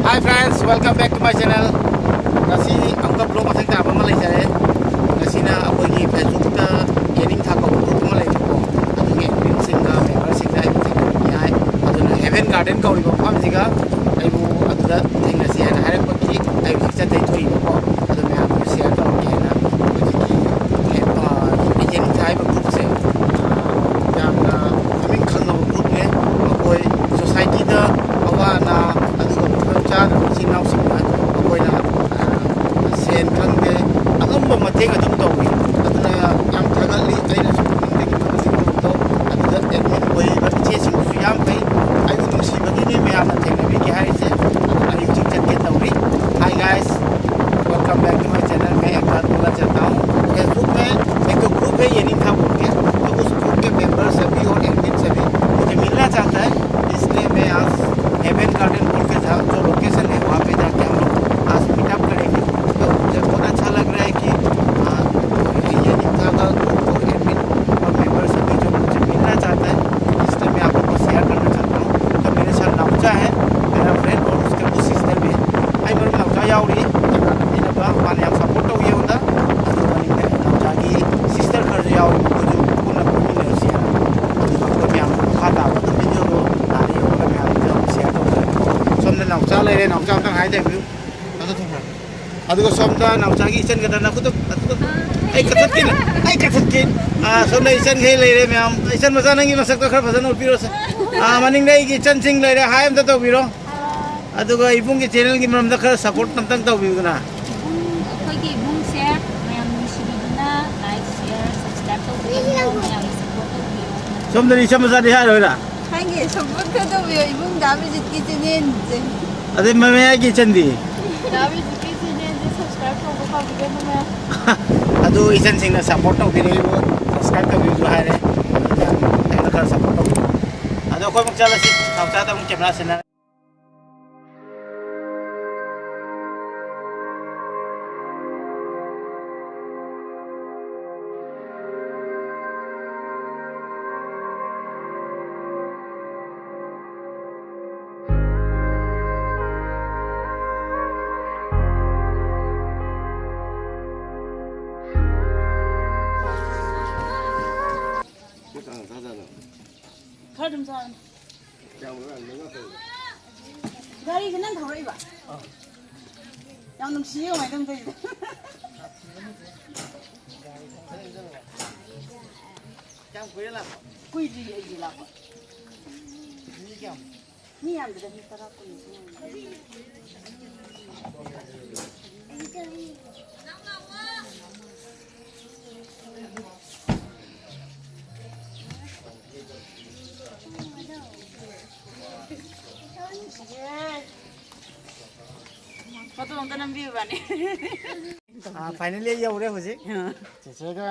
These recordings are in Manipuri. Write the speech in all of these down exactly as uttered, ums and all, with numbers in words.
Hi friends, welcome back to my channel. ꯉꯁꯤ ꯑꯃꯨꯛꯀ vlog ꯃꯊꯪ ꯇꯥꯕ ꯑꯃ ꯂꯩꯖꯔꯦ꯫ ꯉꯁꯤꯅ ꯑꯩꯈꯣꯏꯒꯤ Facebookꯇ ꯌꯦꯅꯤꯡꯊꯥ ꯀꯧꯕ group ꯑꯃ ꯂꯩꯕꯀꯣ, ꯑꯗꯨꯒꯤ adminꯁꯤꯡꯒ memberꯁꯤꯡꯒ ꯑꯩꯕꯨ ꯊꯦꯡꯅꯅꯤꯡꯉꯤ ꯍꯥꯏ꯫ ꯑꯗꯨꯅ Heaven Garden ꯀꯧꯔꯤꯕ ꯃꯐꯝꯁꯤꯒ ꯑꯩꯕꯨ ꯑꯗꯨꯗ ꯊꯦꯡꯅꯁꯤ ꯍꯥꯏꯅ ꯍꯥꯏꯔꯛꯄꯒꯤ ꯑꯩ ꯍꯧꯖꯤꯛ ꯆꯠꯇꯩ ꯊꯣꯛꯏꯕꯀꯣ꯫ ꯑꯗꯨ ꯃꯌꯥꯝꯗꯨ share ꯇꯧꯔꯛꯀꯦ ꯍꯥꯏꯅ ꯍꯧꯖꯤꯛꯀꯤ, ꯑ, ꯌꯦꯅꯤꯡꯊꯥ ꯍꯥꯏꯕ groupꯁꯦ, ꯑ, ꯌꯥꯝꯅ ꯃꯃꯤꯡ ꯈꯪꯉꯕ groupꯅꯦ꯫ ꯃꯈꯣꯏ societyꯗ ꯑꯋꯥ ꯑꯅꯥ ꯑꯗꯨꯒ ꯃꯐꯝ ꯆꯥꯗ꯭ꯔꯕ ꯏꯆꯤꯟ ꯏꯅꯥꯎꯁꯤꯡꯗ ꯃꯈꯣꯏꯅ, ꯑ, ꯁꯦꯟ ꯈꯪꯗꯦ, ꯑꯉꯝꯕ ꯃꯇꯦꯡ ꯑꯗꯨꯝ ꯇꯧꯏ꯫ ꯑꯗꯨꯅ ꯌꯥꯝ ꯊꯥꯒꯠꯂꯤ꯫ ꯑꯩꯅꯁꯨ ꯄꯨꯛꯅꯤꯡꯗꯒꯤ ꯃꯗꯨꯒꯤ ꯊꯕꯛꯇꯣ ꯑꯗꯨꯗ admin ꯑꯣꯏꯔꯤꯕ ꯏꯆꯦꯁꯤꯡꯗꯨꯁꯨ ꯌꯥꯝ ꯐꯩ꯫ ꯑꯩꯕꯨ ꯅꯨꯡꯁꯤꯕꯒꯤꯅꯦ ꯃꯌꯥꯝꯅ ꯊꯦꯡꯅꯕꯤꯒꯦ ꯍꯥꯏꯔꯤꯁꯦ꯫ ꯑꯗꯨꯅ ꯑꯩ ꯍꯧꯖꯤꯛ ꯆꯠꯀꯦ ꯇꯧꯔꯤ꯫ Hi guys, welcome back to my channel. मैं एक बार बोलना चाहता हूँ, Facebook में एक तो group है ये नहीं था बोल के, तो उस group के member सभी और admin सभी मुझे मिलना चाहता है। इसलिए मैं आज Heaven Garden बोल के था, जो location है, वहाँ पे जाके हम लोग आज meetup करेंगे। तो मुझे बहुत अच्छा लग रहा है कि, हाँ, ये निकाह का group और admin और member सभी जो मुझे मिलना चाहता है, इसलिए मैं आप लोग को share करना चाहता हूँ। तो मेरे साथ नौचा है, मेरा friend और उसके कुछ sister भी है। ꯑꯩ ꯃꯔꯨꯞ ꯅꯥꯎꯆꯥ ꯌꯥꯎꯔꯤ, ꯀꯅꯥꯅ ꯄꯤꯅꯕ ꯃꯥꯅ ꯌꯥꯝ support ꯇꯧꯏ ꯑꯩꯉꯣꯟꯗ꯫ ꯑꯗꯨꯒ ꯃꯅꯤꯡꯗ ꯅꯥꯎꯆꯥꯒꯤ sister ꯈꯔꯁꯨ ꯌꯥꯎꯔꯤ, ꯃꯈꯣꯏꯁꯨ ꯄꯨꯟꯅ ꯄꯨꯟꯃꯤꯟꯅꯔꯁꯤ ꯍꯥꯏꯅ꯫ ꯑꯗꯨꯒ ꯑꯩꯈꯣꯏ ꯃꯌꯥꯝ ꯃꯈꯥ ꯇꯥꯕ ꯑꯗꯨꯝ videoꯗꯣ ꯑꯥꯗ ꯌꯧꯔꯒ ꯃꯌꯥꯝꯗ ꯑꯃꯨꯛ share ꯇꯧꯖꯔꯛꯀꯦ꯫ ꯁꯣꯝꯗ ꯅꯥꯎꯆꯥ ꯂꯩꯔꯦ, ꯅꯥꯎꯆꯥ ꯑꯝꯇꯪ ꯍꯥꯏ ꯇꯧꯕꯤꯌꯨ꯫ ꯑꯗꯨꯒ ꯁꯣꯝꯗ ꯅꯥꯎꯆꯥꯒꯤ ꯏꯆꯟꯒꯗ ꯅꯈꯨꯠꯇ, ꯅꯈꯨꯠꯇ, ꯑꯩ ꯀꯛꯊꯠꯀꯦ, ꯑꯩ ꯀꯛꯊꯠꯀꯦ꯫ ꯑꯥ, ꯁꯣꯝꯗ ꯏꯆꯟꯈꯩ ꯂꯩꯔꯦ ꯃꯌꯥꯝ꯫ ꯏꯆꯟ ꯃꯆꯥ, ꯅꯪꯒꯤ ꯃꯁꯛꯇꯣ ꯈꯔ ꯐꯖꯅ ꯎꯠꯄꯤꯔꯣꯁꯦ꯫ ꯑꯥ, ꯃꯅꯤꯡꯗ ꯑꯩꯒꯤ ꯏꯆꯟꯁꯤꯡ ꯂꯩꯔꯦ, hi ꯑꯝꯇ ꯇꯧꯕꯤꯔꯣ꯫ ꯑꯗꯨꯒ ꯏꯕꯨꯡꯒꯤ channelꯒꯤ ꯃꯔꯝꯗ ꯈꯔ support ꯑꯝꯇꯪ ꯇꯧꯕꯤꯌꯨꯗꯅ꯫ ꯏꯕꯨꯡ, ꯑꯩꯈꯣꯏꯒꯤ ꯏꯕꯨꯡꯁꯦ ꯃꯌꯥꯝ ꯅꯨꯡꯁꯤꯕꯤꯗꯨꯅ like, share, subscribe ꯇꯧꯕꯤꯌꯨ, ꯃꯌꯥꯝꯅ support ꯇꯧꯕꯤꯌꯨ꯫ ꯁꯣꯝꯗꯗꯤ ꯏꯆꯝ ꯃꯆꯥꯗꯤ ꯍꯥꯏꯔꯣꯏꯔꯥ? ꯍꯥꯏꯒꯦ, support ꯈꯔ ꯇꯧꯕꯤꯌꯨ ꯏꯕꯨꯡ ꯗꯥ ꯃꯤꯖꯤꯠꯀꯤ channelꯁꯦ꯫ ꯑꯗꯩ ꯃꯃꯌꯥꯏꯒꯤ ꯏꯆꯟꯗꯤ? ꯗꯥ ꯃꯤꯖꯤꯠꯀꯤ channelꯁꯦ subscribe ꯇꯧꯕ ꯀꯥꯎꯕꯤꯒꯅꯨ ꯃꯌꯥꯝ꯫ ꯑꯗꯨ ꯏꯆꯟꯁꯤꯡꯅ support ꯇꯧꯕꯤꯔꯛꯏꯕꯨ, subscribe ꯇꯧꯕꯤꯌꯨꯁꯨ ꯍꯥꯏꯔꯦ꯫ ꯌꯥꯝ ꯐꯖꯅ ꯈꯔ support ꯇꯧꯕꯤꯌꯨ꯫ ꯑꯗꯣ ꯑꯩꯈꯣꯏ ꯑꯃꯨꯛ ꯆꯠꯂꯁꯤ, ꯅꯥꯎꯆꯥꯗ ꯑꯃꯨꯛ camera ꯁꯤꯟꯅꯔꯦ꯫ ꯑꯗꯨꯝ ꯆꯥꯕꯅꯤ꯫ ꯒꯥꯔꯤꯁꯦ ꯅꯪ ꯊꯧꯔꯛꯏꯕ? ꯌꯥꯝ ꯅꯨꯡꯁꯤꯌꯦ ꯀꯃꯥꯏꯅ ꯇꯧꯅ ꯇꯧꯔꯤꯁꯦ? ꯀꯌꯥꯝ ꯀꯨꯏꯔꯦ ꯂꯥꯛꯄ? ꯀꯨꯏꯗ꯭ꯔꯤꯌꯦ ꯑꯩꯗꯤ ꯂꯥꯛꯄ꯫ ꯃꯤ ꯀꯌꯥꯝ? ꯃꯤ ꯌꯥꯝꯗꯦꯗ, ꯃꯤ ꯇꯔꯥ ꯀꯨꯟꯃꯨꯛꯇ ꯉꯥꯏꯔꯝꯅꯤ꯫ ꯐꯣꯇꯣ ꯑꯝꯇ ꯅꯝꯕꯤꯌꯨꯕꯅꯦ꯫ ꯑꯥ, finally ꯑꯩ ꯌꯧꯔꯦ ꯍꯧꯖꯤꯛ꯫ ꯑꯥ꯫ ꯆꯦꯆꯦꯒ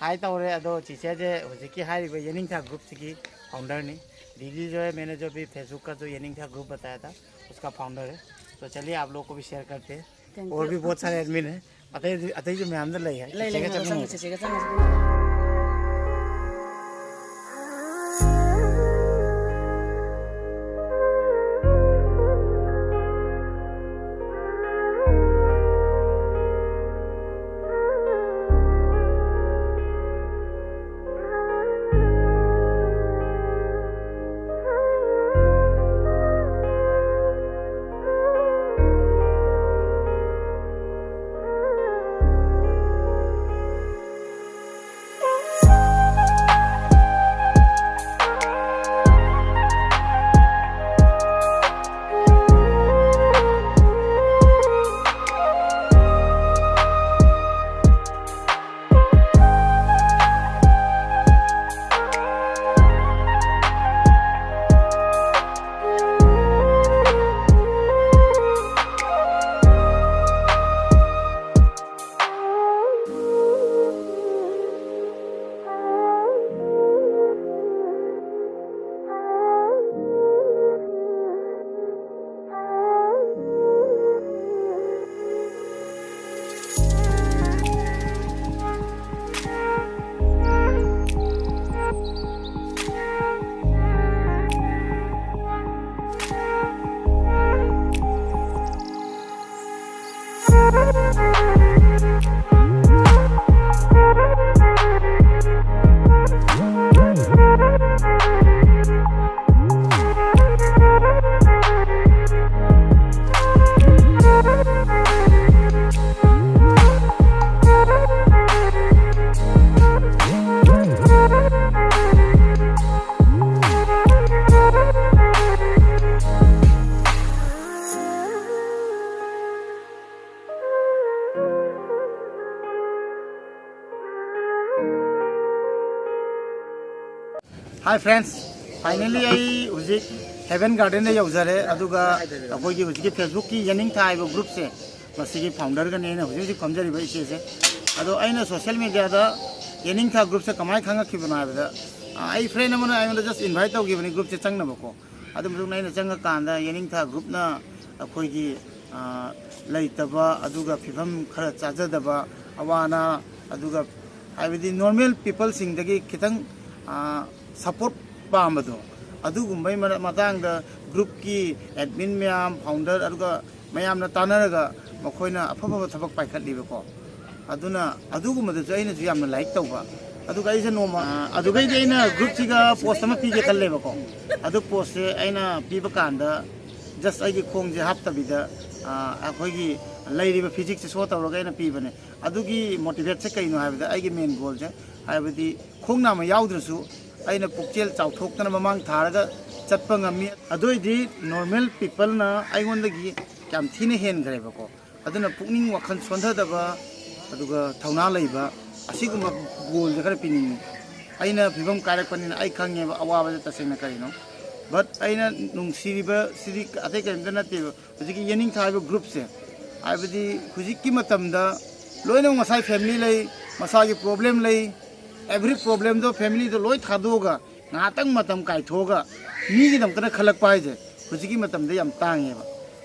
ꯍꯥꯏ ꯇꯧꯔꯦ, ꯑꯗꯣ ꯆꯦꯆꯦꯁꯦ ꯍꯧꯖꯤꯛꯀꯤ ꯍꯥꯏꯔꯤꯕ ꯌꯦꯅꯤꯡꯊꯥ groupꯁꯤꯒꯤ founderꯅꯤ꯫ ꯗꯤꯜꯂꯤ ꯖꯣ ꯍꯦ ꯃꯦꯅꯦ ꯖꯣ ꯚꯤ Facebook ꯀ ꯖꯣ ꯌꯦꯅꯤꯡꯊꯥ group ꯕꯇꯥꯌꯥ ꯊꯥ, ꯎꯁꯀꯥ founder ꯍꯦ꯫ ꯇꯣ ꯆꯂꯤꯌꯦ ꯑꯥꯞ ꯂꯣꯒ ꯀꯣ ꯚꯤ ꯁꯦꯌꯔ ꯀꯔꯇꯦ ꯍꯦ꯫ Thank you. ꯑꯣꯔ ꯚꯤ ꯕꯍꯨꯠ ꯁꯥꯔꯦ ꯑꯦꯗꯃꯤꯟ ꯍꯦ꯫ ꯑꯇꯩ, ꯑꯇꯩꯁꯨ ꯃꯌꯥꯝꯗ ꯂꯩ ꯍꯥꯏ꯫ ꯂꯩ, ꯂꯩ, ꯆꯦꯆꯦꯒ ꯉꯥꯏꯈꯣ, ꯆꯪꯉꯨ꯫ ꯆꯪꯉꯨ, ꯆꯦꯆꯦꯒ ꯆꯪꯉꯨ꯫ Hi friends, finally ꯑꯩ ꯍꯧꯖꯤꯛ Heaven Garden ꯗ ꯌꯧꯖꯔꯦ꯫ ꯑꯗꯨꯒ ꯑꯩꯈꯣꯏꯒꯤ ꯍꯧꯖꯤꯛꯀꯤ Facebook ꯀꯤ ꯌꯦꯅꯤꯡꯊꯥ ꯍꯥꯏꯕ group ꯁꯦ, ꯃꯁꯤꯒꯤ founder ꯒꯅꯤ ꯑꯩꯅ ꯍꯧꯖꯤꯛ ꯍꯧꯖꯤꯛ ꯐꯝꯖꯔꯤꯕ ꯏꯆꯦꯁꯦ꯫ ꯑꯗꯣ ꯑꯩꯅ social media ꯗ ꯌꯦꯅꯤꯡꯊꯥ group ꯁꯦ ꯀꯃꯥꯏꯅ ꯈꯪꯉꯛꯈꯤꯕꯅꯣ ꯍꯥꯏꯕꯗ, ꯑ, ꯑꯩ friend ꯑꯃꯅ ꯑꯩꯉꯣꯟꯗ just invite ꯇꯧꯈꯤꯕꯅꯤ group ꯁꯦ ꯆꯪꯅꯕꯀꯣ꯫ ꯑꯗꯨ ꯃꯇꯨꯡꯗ ꯑꯩꯅ ꯆꯪꯉꯀꯥꯟꯗ ꯌꯦꯅꯤꯡꯊꯥ group ꯅ ꯑꯩꯈꯣꯏꯒꯤ, ꯑ, ꯂꯩꯇꯕ, ꯑꯗꯨꯒ ꯐꯤꯕꯝ ꯈꯔ ꯆꯥꯖꯗꯕ, ꯑꯋꯥ ꯑꯅꯥ, ꯑꯗꯨꯒ ꯍꯥꯏꯕꯗꯤ normal people ꯁꯤꯡꯗꯒꯤ ꯈꯤꯇꯪ, ꯑ, support ꯄꯥꯝꯕꯗꯣ, ꯑꯗꯨꯒꯨꯝꯕꯩ ꯃꯔ-, ꯃꯇꯥꯡꯗ group ꯀꯤ admin ꯃꯌꯥꯝ, founder, ꯑꯗꯨꯒ ꯃꯌꯥꯝꯅ ꯇꯥꯟꯅꯔꯒ ꯃꯈꯣꯏꯅ ꯑꯐ ꯑꯐꯕ ꯊꯕꯛ ꯄꯥꯏꯈꯠꯂꯤꯕꯀꯣ꯫ ꯑꯗꯨꯅ ꯑꯗꯨꯒꯨꯝꯕꯗꯁꯨ ꯑꯩꯅꯁꯨ ꯌꯥꯝꯅ like ꯇꯧꯕ꯫ ꯑꯗꯨꯒ ꯑꯩꯁꯦ ꯅꯣꯡꯃ, ꯑ, ꯑꯗꯨꯒꯩꯗꯤ ꯑꯩꯅ group ꯁꯤꯒ post ꯑꯃ ꯄꯤꯒꯦ ꯈꯜꯂꯦꯕꯀꯣ꯫ ꯑꯗꯨ post ꯁꯦ ꯑꯩꯅ ꯄꯤꯕ ꯀꯥꯟꯗ just ꯑꯩꯒꯤ ꯈꯣꯡꯁꯦ ꯍꯥꯞꯇꯕꯤꯗ, ꯑ, ꯑꯩꯈꯣꯏꯒꯤ ꯂꯩꯔꯤꯕ physique ꯁꯦ show ꯇꯧꯔꯒ ꯑꯩꯅ ꯄꯤꯕꯅꯦ꯫ ꯑꯗꯨꯒꯤ motivate ꯁꯦ ꯀꯩꯅꯣ ꯍꯥꯏꯕꯗ, ꯑꯩꯒꯤ main goal ꯁꯦ, ꯍꯥꯏꯕꯗꯤ ꯈꯣꯡ ꯅꯥꯝꯃ ꯌꯥꯎꯗ꯭ꯔꯁꯨ ꯑꯩꯅ ꯄꯨꯛꯆꯦꯜ ꯆꯥꯎꯊꯣꯛꯇꯅ ꯃꯃꯥꯡ ꯊꯥꯔꯒ ꯆꯠꯄ ꯉꯝꯃꯤ꯫ ꯑꯗꯨ ꯑꯣꯏꯗꯤ normal people ꯅ ꯑꯩꯉꯣꯟꯗꯒꯤ ꯌꯥꯝ ꯊꯤꯅ ꯍꯦꯟꯈ꯭ꯔꯦꯕꯀꯣ꯫ ꯑꯗꯨꯅ ꯄꯨꯛꯅꯤꯡ ꯋꯥꯈꯜ ꯁꯣꯟꯊꯗꯕ, ꯑꯗꯨꯒ ꯊꯧꯅꯥ ꯂꯩꯕ, ꯑꯁꯤꯒꯨꯝꯕ goal ꯁꯦ ꯈꯔ ꯄꯤꯅꯤꯡꯉꯤ꯫ ꯑꯩꯅ ꯐꯤꯕꯝ ꯀꯥꯏꯔꯛꯄꯅꯤꯅ ꯑꯩ ꯈꯪꯉꯦꯕ ꯑꯋꯥꯕꯁꯦ ꯇꯁꯦꯡꯅ ꯀꯔꯤꯅꯣ꯫ But ꯑꯩꯅ ꯅꯨꯡꯁꯤꯔꯤꯕ ꯁꯤꯗꯤ ꯑꯇꯩ ꯀꯔꯤꯝꯇ ꯅꯠꯇꯦꯕ꯫ ꯍꯧꯖꯤꯛꯀꯤ ꯌꯦꯅꯤꯡꯊꯥ ꯍꯥꯏꯕ group ꯁꯦ, ꯍꯥꯏꯕꯗꯤ ꯍꯧꯖꯤꯛꯀꯤ ꯃꯇꯝꯗ ꯂꯣꯏꯅꯃꯛ ꯃꯁꯥꯒꯤ family ꯂꯩ, ꯃꯁꯥꯒꯤ problem ꯂꯩ, every problem ꯗꯣ family ꯗꯣ ꯂꯣꯏ ꯊꯥꯗꯣꯛꯑꯒ ꯉꯥꯏꯍꯥꯛꯇꯪ ꯃꯇꯝ ꯀꯥꯏꯊꯣꯛꯑꯒ ꯃꯤꯒꯤꯗꯃꯛꯇꯅ ꯈꯜꯂꯛꯄ ꯍꯥꯏꯁꯦ ꯍꯧꯖꯤꯛꯀꯤ ꯃꯇꯝꯗ ꯌꯥꯝ ꯇꯥꯡꯉꯦꯕ꯫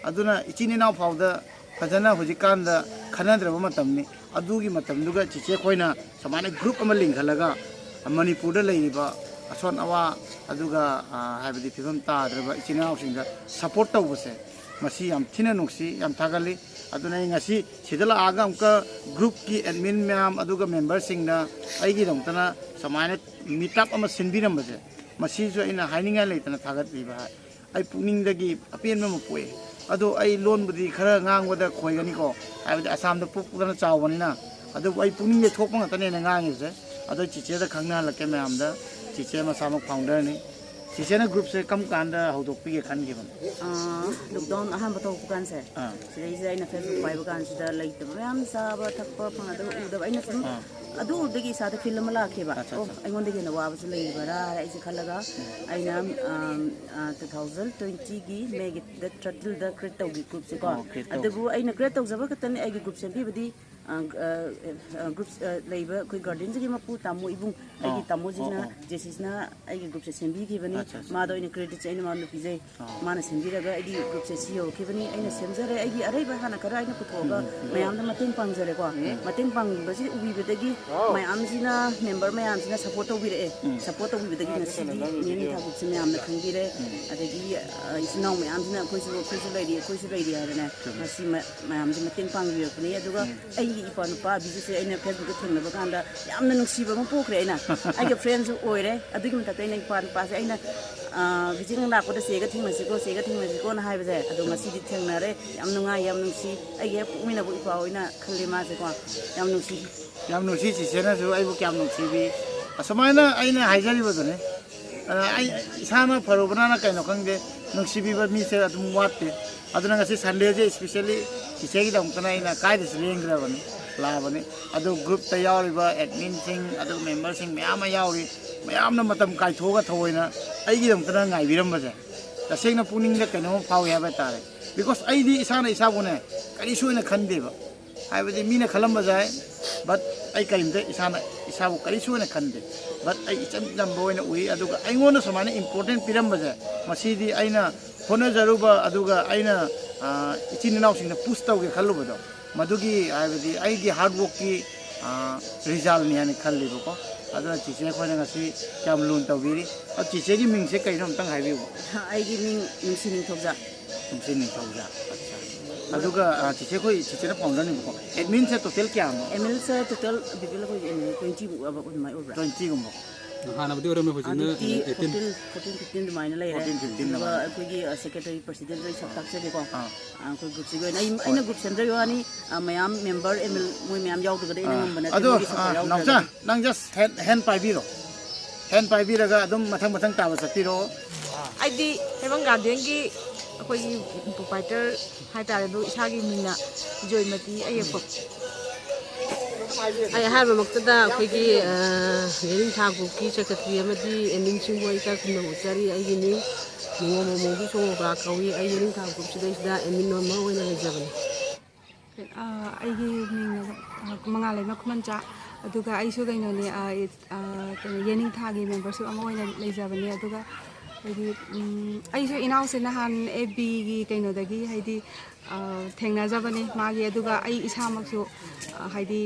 ꯑꯗꯨꯅ ꯏꯆꯤꯟ ꯏꯅꯥꯎ ꯐꯥꯎꯗ ꯐꯖꯅ ꯍꯧꯖꯤꯛꯀꯥꯟꯗ ꯈꯟꯅꯗ꯭ꯔꯕ ꯃꯇꯝꯅꯤ꯫ ꯑꯗꯨꯒꯤ ꯃꯇꯝꯗꯨꯒ ꯆꯤꯆꯦ ꯑꯩꯈꯣꯏꯅ ꯁꯨꯃꯥꯏꯅ group ꯑꯃ ꯂꯤꯡꯈꯠꯂꯒ ꯃꯅꯤꯄꯨꯔꯗ ꯂꯩꯔꯤꯕ ꯑꯁꯣꯟ ꯑꯋꯥ, ꯑꯗꯨꯒ, ꯑ, ꯍꯥꯏꯕꯗꯤ ꯐꯤꯕꯝ ꯇꯥꯗ꯭ꯔꯕ ꯏꯆꯤꯟ ꯏꯅꯥꯎꯁꯤꯡꯗ support ꯇꯧꯕꯁꯦ, ꯃꯁꯤ ꯌꯥꯝ ꯊꯤꯅ ꯅꯨꯡꯁꯤ, ꯌꯥꯝ ꯊꯥꯒꯠꯂꯤ꯫ ꯑꯗꯨꯅ ꯑꯩ ꯉꯁꯤ ꯁꯤꯗ ꯂꯥꯛꯑꯒ ꯑꯃꯨꯛꯀ group ꯀꯤ admin ꯃꯌꯥꯝ ꯑꯗꯨꯒ member ꯁꯤꯡꯅ ꯑꯩꯒꯤꯗꯃꯛꯇꯅ ꯁꯨꯃꯥꯏꯅ meet up ꯑꯃ ꯁꯤꯟꯕꯤꯔꯝꯕꯁꯦ, ꯃꯁꯤꯁꯨ ꯑꯩꯅ ꯍꯥꯏꯅꯤꯡꯉꯥꯏ ꯂꯩꯇꯅ ꯊꯥꯒꯠꯄꯤꯕ ꯍꯥꯏ꯫ ꯑꯩ ꯄꯨꯛꯅꯤꯡꯗꯒꯤ ꯑꯄꯦꯟꯕ ꯑꯃ ꯄꯣꯛꯑꯦ꯫ ꯑꯗꯣ ꯑꯩ ꯂꯣꯟꯕꯨꯗꯤ ꯈꯔ ꯉꯥꯡꯕꯗ ꯈꯣꯏꯒꯅꯤꯀꯣ, ꯍꯥꯏꯕꯗꯤ ꯑꯁꯥꯝꯗ ꯄꯣꯛꯇꯅ ꯆꯥꯎꯕꯅꯤꯅ꯫ ꯑꯗꯨꯕꯨ ꯑꯩ ꯄꯨꯛꯅꯤꯡꯗ ꯊꯣꯛꯄ ꯉꯥꯛꯇꯅꯦ ꯑꯩꯅ ꯉꯥꯡꯉꯤꯕꯁꯦ꯫ ꯑꯗꯣ ꯆꯤꯆꯦꯗ ꯈꯪꯅꯍꯜꯂꯛꯀꯦ ꯃꯌꯥꯝꯗ꯫ ꯆꯤꯆꯦ ꯃꯁꯥꯃꯛ founder ꯅꯤ꯫ ꯆꯤꯆꯦꯅ ꯒ꯭ꯔꯨꯞꯁꯦ ꯀꯔꯝ ꯀꯥꯟꯗ ꯍꯧꯗꯣꯛꯄꯤꯒꯦ ꯈꯟꯈꯤꯕꯅꯣ? ꯂꯣꯛꯗꯥꯎꯟ ꯑꯍꯥꯟꯕ ꯇꯧꯔꯛꯄ ꯀꯥꯟꯁꯦ, ꯑꯥ ꯁꯤꯗꯩꯁꯤꯗ ꯑꯩꯅ ꯐꯦꯁꯕꯨꯛ ꯄꯥꯏꯕ ꯀꯥꯟꯁꯤꯗ ꯂꯩꯇꯕ ꯃꯌꯥꯝ, ꯆꯥꯕ ꯊꯛꯄ ꯐꯪꯗꯕ ꯎꯗꯕ, ꯑꯩꯅ ꯁꯨꯝ ꯑꯥ ꯑꯗꯨ ꯎꯕꯗꯒꯤ ꯏꯁꯥꯗ ꯐꯤꯜ ꯑꯃ ꯂꯥꯛꯈꯤꯕ꯫ ꯑꯠꯆꯥ, ꯑꯣ, ꯑꯠꯆꯥ꯫ ꯑꯩꯉꯣꯟꯗꯒꯤ ꯍꯦꯟꯅ ꯋꯥꯕꯁꯨ ꯂꯩꯕ꯭ꯔꯥ ꯍꯥꯏꯔ ꯑꯩꯁꯦ ꯈꯜꯂꯒ, ꯑꯩꯅ ꯇꯨ ꯊꯥꯎꯖꯟ ꯇ꯭ꯋꯦꯟꯇꯤꯒꯤ ꯃꯦꯒꯤ ꯗꯦꯠ ꯊꯥꯔꯇꯤꯟꯗ ꯀ꯭ꯔꯤꯌꯦꯠ ꯇꯧꯈꯤ ꯒ꯭ꯔꯨꯞꯁꯦꯀꯣ꯫ ꯑꯣ, ꯀ꯭ꯔꯤꯌꯦꯠ ꯇꯧ- ꯑꯗꯨꯕꯨ ꯑꯩꯅ ꯀ꯭ꯔꯤꯌꯦꯠ ꯇꯧꯖꯕ ꯈꯛꯇꯅꯤ꯫ ꯑꯩꯒꯤ ꯒ꯭ꯔꯨꯞ ꯁꯦꯝꯕꯤꯕꯗꯤ ꯒ꯭ꯔꯨꯞ ꯂꯩꯕ ꯑꯩꯈꯣꯏ ꯒꯥꯔꯗꯦꯟꯁꯤꯒꯤ ꯃꯄꯨ ꯇꯥꯃꯣ ꯏꯕꯨꯡ, ꯑꯩꯒꯤ ꯑꯣ, ꯇꯥꯃꯣꯁꯤꯅ, ꯑꯣ, ꯑꯣ꯫ ꯖꯦꯁꯤꯁꯅ ꯑꯩꯒꯤ ꯒ꯭ꯔꯨꯞꯁꯦ ꯁꯦꯝꯕꯤꯈꯤꯕꯅꯤ꯫ ꯑꯠꯆꯥ, ꯑꯠꯆꯥ꯫ ꯃꯥꯗ ꯑꯣꯏꯅ ꯀ꯭ꯔꯦꯗꯤꯠꯁꯦ ꯑꯩꯅ ꯃꯉꯣꯟꯗ ꯄꯤꯖꯩ꯫ ꯑꯣ꯫ ꯃꯥꯅ ꯁꯦꯝꯕꯤꯔꯒ ꯑꯩꯒꯤ ꯒ꯭ꯔꯨꯞꯁꯦ ꯁꯤ ꯌꯧꯔꯛꯈꯤꯕꯅꯤ꯫ ꯑꯩꯅ ꯁꯦꯝꯖꯔꯦ, ꯑꯩꯒꯤ ꯑꯔꯩꯕ ꯍꯥꯟꯅ ꯈꯔ ꯑꯩꯅ ꯄꯨꯊꯣꯛꯑꯒ ꯎꯝ, ꯎꯝ, ꯎꯝ꯫ ꯃꯌꯥꯝꯗ ꯃꯇꯦꯡ ꯄꯥꯡꯖꯔꯦꯀꯣ꯫ ꯎꯝ꯫ ꯃꯇꯦꯡ ꯄꯥꯡꯕꯁꯤ ꯎꯕꯤꯕꯗꯒꯤ ꯃꯌꯥꯝꯁꯤꯅ, ꯃꯦꯝꯕꯔ ꯃꯌꯥꯝꯁꯤꯅ ꯁꯞꯄꯣꯔꯠ ꯇꯧꯕꯤꯔꯛꯑꯦ꯫ ꯎꯝ꯫ ꯁꯞꯄꯣꯔꯠ ꯇꯧꯕꯤꯕꯗꯒꯤ ꯉꯁꯤꯗꯤ ꯃꯦꯝ ꯊꯥꯒꯨꯞꯁꯦ ꯃꯌꯥꯝꯅ ꯈꯪꯕꯤꯔꯦ꯫ ꯎꯝ꯫ ꯑꯗꯒꯤ ꯑ, ꯏꯆꯤꯟ ꯏꯅꯥꯎ ꯃꯌꯥꯝꯁꯤꯅ ꯑꯩꯈꯣꯏꯁꯨ, ꯑꯩꯈꯣꯏꯁꯨ ꯂꯩꯔꯤ, ꯑꯩꯈꯣꯏꯁꯨ ꯂꯩꯔꯤ ꯍꯥꯏꯗꯅ ꯆꯨꯝꯃꯤ꯫ ꯉꯁꯤ ꯃ-, ꯃꯌꯥꯝꯁꯦ ꯃꯇꯦꯡ ꯄꯥꯡꯕꯤꯔꯛꯄꯅꯤ꯫ ꯑꯗꯨꯒ ꯎꯝ꯫ ꯑꯩꯒꯤ ꯏꯄ꯭ꯋꯥ ꯅꯨꯄꯥ ꯑꯕꯤꯖꯤꯠꯁꯦ ꯑꯩꯅ ꯐꯦꯁꯕꯨꯛꯇ ꯊꯦꯡꯅꯕ ꯀꯥꯟꯗ ꯌꯥꯝꯅ ꯅꯨꯡꯁꯤꯕ ꯑꯃ ꯄꯣꯛꯈ꯭ꯔꯦ꯫ ꯑꯩꯅ ꯑꯩꯒ ꯐ꯭ꯔꯦꯟꯁꯨ ꯑꯣꯏꯔꯦ꯫ ꯑꯗꯨꯒꯤ ꯃꯊꯛꯇ ꯑꯩꯅ ꯏꯄ꯭ꯋꯥ ꯅꯨꯄꯥꯁꯦ ꯑꯩꯅ, ꯑ, ꯕꯤꯖꯤꯠ ꯅꯪ ꯂꯥꯛꯄꯗ ꯆꯦꯒ ꯊꯦꯡꯅꯁꯤꯀꯣ, ꯆꯦꯒ ꯊꯦꯡꯅꯁꯤꯀꯣꯅ ꯍꯥꯏꯕꯁꯦ, ꯑꯗꯣ ꯉꯁꯤꯗꯤ ꯊꯦꯡꯅꯔꯦ꯫ ꯌꯥꯝ ꯅꯨꯡꯉꯥꯏ, ꯌꯥꯝ ꯅꯨꯡꯁꯤ꯫ ꯑꯩꯒꯤ ꯍꯦꯛ ꯄꯣꯛꯃꯤꯟꯅꯕ ꯏꯄ꯭ꯋꯥ ꯑꯣꯏꯅ ꯈꯜꯂꯦ ꯃꯥꯁꯦꯀꯣ꯫ ꯌꯥꯝ ꯅꯨꯡꯁꯤ꯫ ꯌꯥꯝ ꯅꯨꯡꯁꯤ, ꯆꯤꯆꯦꯅꯁꯨ ꯑꯩꯕꯨ ꯀꯌꯥꯝ ꯅꯨꯡꯁꯤꯕꯤ꯫ ꯑꯁꯨꯃꯥꯏꯅ ꯑꯩꯅ ꯍꯥꯏꯖꯔꯤꯕꯗꯨꯅꯤ꯫ ꯑ, ꯑꯩ ꯏꯁꯥꯅ ꯐꯔꯨꯕꯅꯅ ꯀꯩꯅꯣ ꯈꯪꯗꯦ, ꯅꯨꯡꯁꯤꯕꯤꯕ ꯃꯤꯁꯦ ꯑꯗꯨꯝ ꯋꯥꯠꯇꯦ꯫ ꯑꯗꯨꯅ ꯉꯁꯤ ꯁꯟꯗꯦꯁꯦ ꯏꯁꯄꯤꯁꯦꯜꯂꯤ ꯆꯤꯆꯦꯒꯤꯗꯃꯛꯇꯅ ꯑꯩꯅ ꯀꯥꯏꯗꯁꯨ ꯂꯦꯡꯗ꯭ꯔꯕꯅꯤ, ꯂꯥꯛꯑꯕꯅꯤ꯫ ꯑꯗꯨ ꯒ꯭ꯔꯨꯞꯇ ꯌꯥꯎꯔꯤꯕ ꯑꯦꯗꯃꯤꯟꯁꯤꯡ, ꯑꯗꯨꯒ ꯃꯦꯝꯕꯔꯁꯤꯡ ꯃꯌꯥꯝ ꯑꯃ ꯌꯥꯎꯔꯤ꯫ ꯃꯌꯥꯝꯅ ꯃꯇꯝ ꯀꯥꯏꯊꯣꯛꯑꯒ ꯊꯑꯣꯏꯅ ꯑꯩꯒꯤꯗꯃꯛꯇꯅ ꯉꯥꯏꯕꯤꯔꯝꯕꯁꯦ ꯇꯁꯦꯡꯅ ꯄꯨꯛꯅꯤꯡꯗ ꯀꯩꯅꯣꯝꯃ ꯐꯥꯎꯏ ꯍꯥꯏꯕ ꯇꯥꯔꯦ꯫ ꯕꯤꯀꯣꯁ ꯑꯩꯗꯤ ꯏꯁꯥꯅ ꯏꯁꯥꯕꯨꯅꯦ ꯀꯔꯤꯁꯨ ꯑꯣꯏꯅ ꯈꯟꯗꯦꯕ꯫ ꯍꯥꯏꯕꯗꯤ ꯃꯤꯅ ꯈꯜꯂꯝꯕꯁꯨ ꯌꯥꯏ, ꯕꯠ ꯑꯩ ꯀꯔꯤꯝꯇ ꯏꯁꯥꯅ ꯏꯁꯥꯕꯨ ꯀꯔꯤꯁꯨ ꯑꯣꯏꯅ ꯈꯟꯗꯦ꯫ ꯕꯠ ꯑꯩ ꯏꯆꯝ ꯆꯝꯕ ꯑꯣꯏꯅ ꯎꯏ꯫ ꯑꯗꯨꯒ ꯑꯩꯉꯣꯟꯗ ꯁꯨꯃꯥꯏꯅ ꯏꯝꯄꯣꯔꯇꯦꯟ ꯄꯤꯔꯝꯕꯁꯦ, ꯃꯁꯤꯗꯤ ꯑꯩꯅ ꯍꯣꯠꯅꯖꯔꯨꯕ, ꯑꯗꯨꯒ ꯑꯩꯅ, ꯑ, ꯏꯆꯤꯟ ꯏꯅꯥꯎꯁꯤꯡꯗ ꯄꯨꯁ ꯇꯧꯒꯦ ꯈꯜꯂꯨꯕꯗꯣ, ꯃꯗꯨꯒꯤ, ꯍꯥꯏꯕꯗꯤ ꯑꯩꯒꯤ ꯍꯥꯔꯗ ꯋꯥꯔꯛꯀꯤ, ꯑ, ꯔꯤꯖꯜꯅꯤ ꯍꯥꯏꯅ ꯈꯜꯂꯤꯕꯀꯣ꯫ ꯑꯗꯨꯅ ꯆꯤꯆꯦ ꯑꯩꯈꯣꯏꯅ ꯉꯁꯤ ꯌꯥꯝ ꯂꯨꯅ ꯇꯧꯕꯤꯔꯤ꯫ ꯑꯗꯣ ꯆꯤꯆꯦꯒꯤ ꯃꯤꯡꯁꯦ ꯀꯩꯅꯣ ꯑꯝꯇꯪ ꯍꯥꯏꯕꯤꯌꯨ꯫ ꯑꯩꯒꯤ ꯃꯤꯡ ꯅꯨꯡꯁꯤ ꯅꯤꯡꯊꯧꯖꯝ꯫ ꯅꯨꯡꯁꯤ ꯅꯤꯡꯊꯧꯖꯝ꯫ ꯑꯠꯆꯥ꯫ ꯑꯗꯨꯒ, ꯑ, ꯆꯤꯆꯦ ꯑꯩꯈꯣꯏ, ꯆꯤꯆꯦꯅ ꯐꯥꯎꯟꯗꯔꯅꯦꯕꯀꯣ꯫ ꯑꯦꯗꯃꯤꯟꯁꯦ ꯇꯣꯇꯦꯜ ꯀꯌꯥꯅꯣ? ꯑꯦꯝ ꯑꯦꯜꯁꯦ ꯇꯣꯇꯦꯜ ꯕꯤꯕꯤꯜ ꯑꯩꯈꯣꯏꯒꯤ ꯑꯦꯝ ꯑꯦꯜ ꯇ꯭ꯋꯦꯟꯇꯤꯃꯨꯛ ꯑꯗꯨꯃꯥꯏꯅ ꯑꯣꯏꯕ꯭ꯔꯥ? ꯇ꯭ꯋꯦꯟꯇꯤꯒꯨꯝꯕ꯫ ꯍꯥꯟꯅꯕꯨꯗꯤ ꯑꯣꯏꯔꯝꯃꯦ, ꯍꯧꯖꯤꯛꯅ ꯍꯧꯖꯤꯛꯇꯤ ꯑꯩꯠꯇꯤꯟ꯫ ꯐꯣꯔꯇꯤꯟ, ꯐꯣꯔꯇꯤꯟ, ꯐꯤꯐꯇꯤꯟ ꯑꯗꯨꯃꯥꯏꯅ ꯂꯩꯔꯦ꯫ ꯐꯣꯔꯇꯤꯟ, ꯐꯤꯐꯇꯤꯟ ꯑꯗꯨꯒ ꯑꯗꯨꯃꯥꯏꯅ꯫ ꯑꯩꯈꯣꯏꯒꯤ ꯁꯦꯀ꯭ꯔꯦꯇꯔꯤ ꯄ꯭ꯔꯁꯤꯗꯦꯟꯁꯨ ꯑꯩ ꯁꯛ ꯇꯥꯛꯆꯒꯦꯀꯣ꯫ ꯑꯥ꯫ ꯑꯩꯈꯣꯏ ꯒ꯭ꯔꯨꯞꯁꯤꯒꯤ ꯑꯣꯏꯅ ꯑꯩ, ꯑꯩꯅ ꯒ꯭ꯔꯨꯞ ꯁꯦꯝꯖꯕꯒꯤ ꯋꯥꯅꯤ꯫ ꯃꯌꯥꯝ ꯃꯦꯝꯕꯔ ꯑꯦꯝ ꯑꯦꯜ ꯃꯣꯏ ꯃꯌꯥꯝ ꯌꯥꯎꯗ꯭ꯔꯒꯗꯤ ꯑꯩꯅ ꯉꯝꯕ ꯅꯠꯇꯦ꯫ ꯑꯗꯣ, ꯃꯣꯏꯒꯤ ꯁꯞꯄꯣꯔꯠ ꯑ, ꯌꯥꯎꯗ꯭ꯔꯒꯗꯤ꯫ ꯅꯥꯎꯆꯥ, ꯅꯪ ꯖꯁ ꯍꯦꯟ, ꯍꯦꯟ ꯄꯥꯏꯕꯤꯔꯣ꯫ ꯍꯦꯟ ꯄꯥꯏꯕꯤꯔꯒ ꯑꯗꯨꯝ ꯃꯊꯪ ꯃꯊꯪ ꯇꯥꯕ ꯆꯠꯄꯤꯔꯣ꯫ ꯑꯩꯗꯤ ꯍꯦꯕꯟ ꯒꯥꯔꯗꯦꯟꯒꯤ ꯑꯩꯈꯣꯏꯒꯤ ꯄ꯭ꯔꯣꯄꯥꯏꯇꯔ ꯍꯥꯏꯇꯥꯔꯦ, ꯑꯗꯨ ꯏꯁꯥꯒꯤ ꯃꯤꯡꯅ ꯖꯣꯏꯃꯇꯤ ꯑꯌꯦꯛꯄꯝ꯫ ꯑꯩ ꯑꯍꯥꯟꯕꯃꯛꯇꯗ ꯑꯩꯈꯣꯏꯒꯤ ꯌꯦꯅꯤꯡꯊꯥ ꯒ꯭ꯔꯨꯞꯀꯤ ꯁꯦꯀ꯭ꯔꯦꯇꯔꯤ ꯑꯃꯗꯤ ꯑꯦꯗꯃꯤꯟꯁꯤꯡꯕꯨ ꯑꯩ ꯏꯀꯥꯏ ꯈꯨꯝꯅꯕ ꯎꯠꯆꯔꯤ꯫ ꯑꯩꯒꯤ ꯃꯤꯡ ꯅꯤꯉꯣꯝꯕꯝ ꯃꯣꯡꯒꯤ ꯁꯣꯃꯣꯕ꯭ꯔꯥ ꯀꯧꯏ꯫ ꯑꯩ ꯌꯦꯅꯤꯡꯊꯥ ꯒ꯭ꯔꯨꯞꯁꯤꯗꯩꯁꯤꯗ ꯑꯦꯗꯃꯤꯟ ꯑꯃ ꯑꯣꯏꯅ ꯂꯩꯖꯕꯅꯤ꯫ ꯑꯩꯒꯤ ꯃꯤꯡ ꯃꯉꯥꯂꯩꯃ ꯈꯨꯃꯟꯆꯥ꯫ ꯑꯗꯨꯒ ꯑꯩꯁꯨ ꯀꯩꯅꯣꯅꯦ, ꯀꯩꯅꯣ, ꯌꯦꯅꯤꯡꯊꯥꯒꯤ ꯃꯦꯝꯕꯔꯁꯤꯞ ꯑꯃ ꯑꯣꯏꯅ ꯂꯩꯖꯕꯅꯦ꯫ ꯑꯗꯨꯒ ꯍꯥꯏꯗꯤ, ꯑꯩꯁꯨ ꯏꯅꯥꯎꯁꯦ ꯅꯍꯥꯟ ꯑꯦꯐ ꯕꯤꯒꯤ ꯀꯩꯅꯣꯗꯒꯤ ꯍꯥꯏꯗꯤ ꯊꯦꯡꯅꯖꯕꯅꯦ ꯃꯥꯒꯤ꯫ ꯑꯗꯨꯒ ꯑꯩ ꯏꯁꯥꯃꯛꯁꯨ ꯍꯥꯏꯗꯤ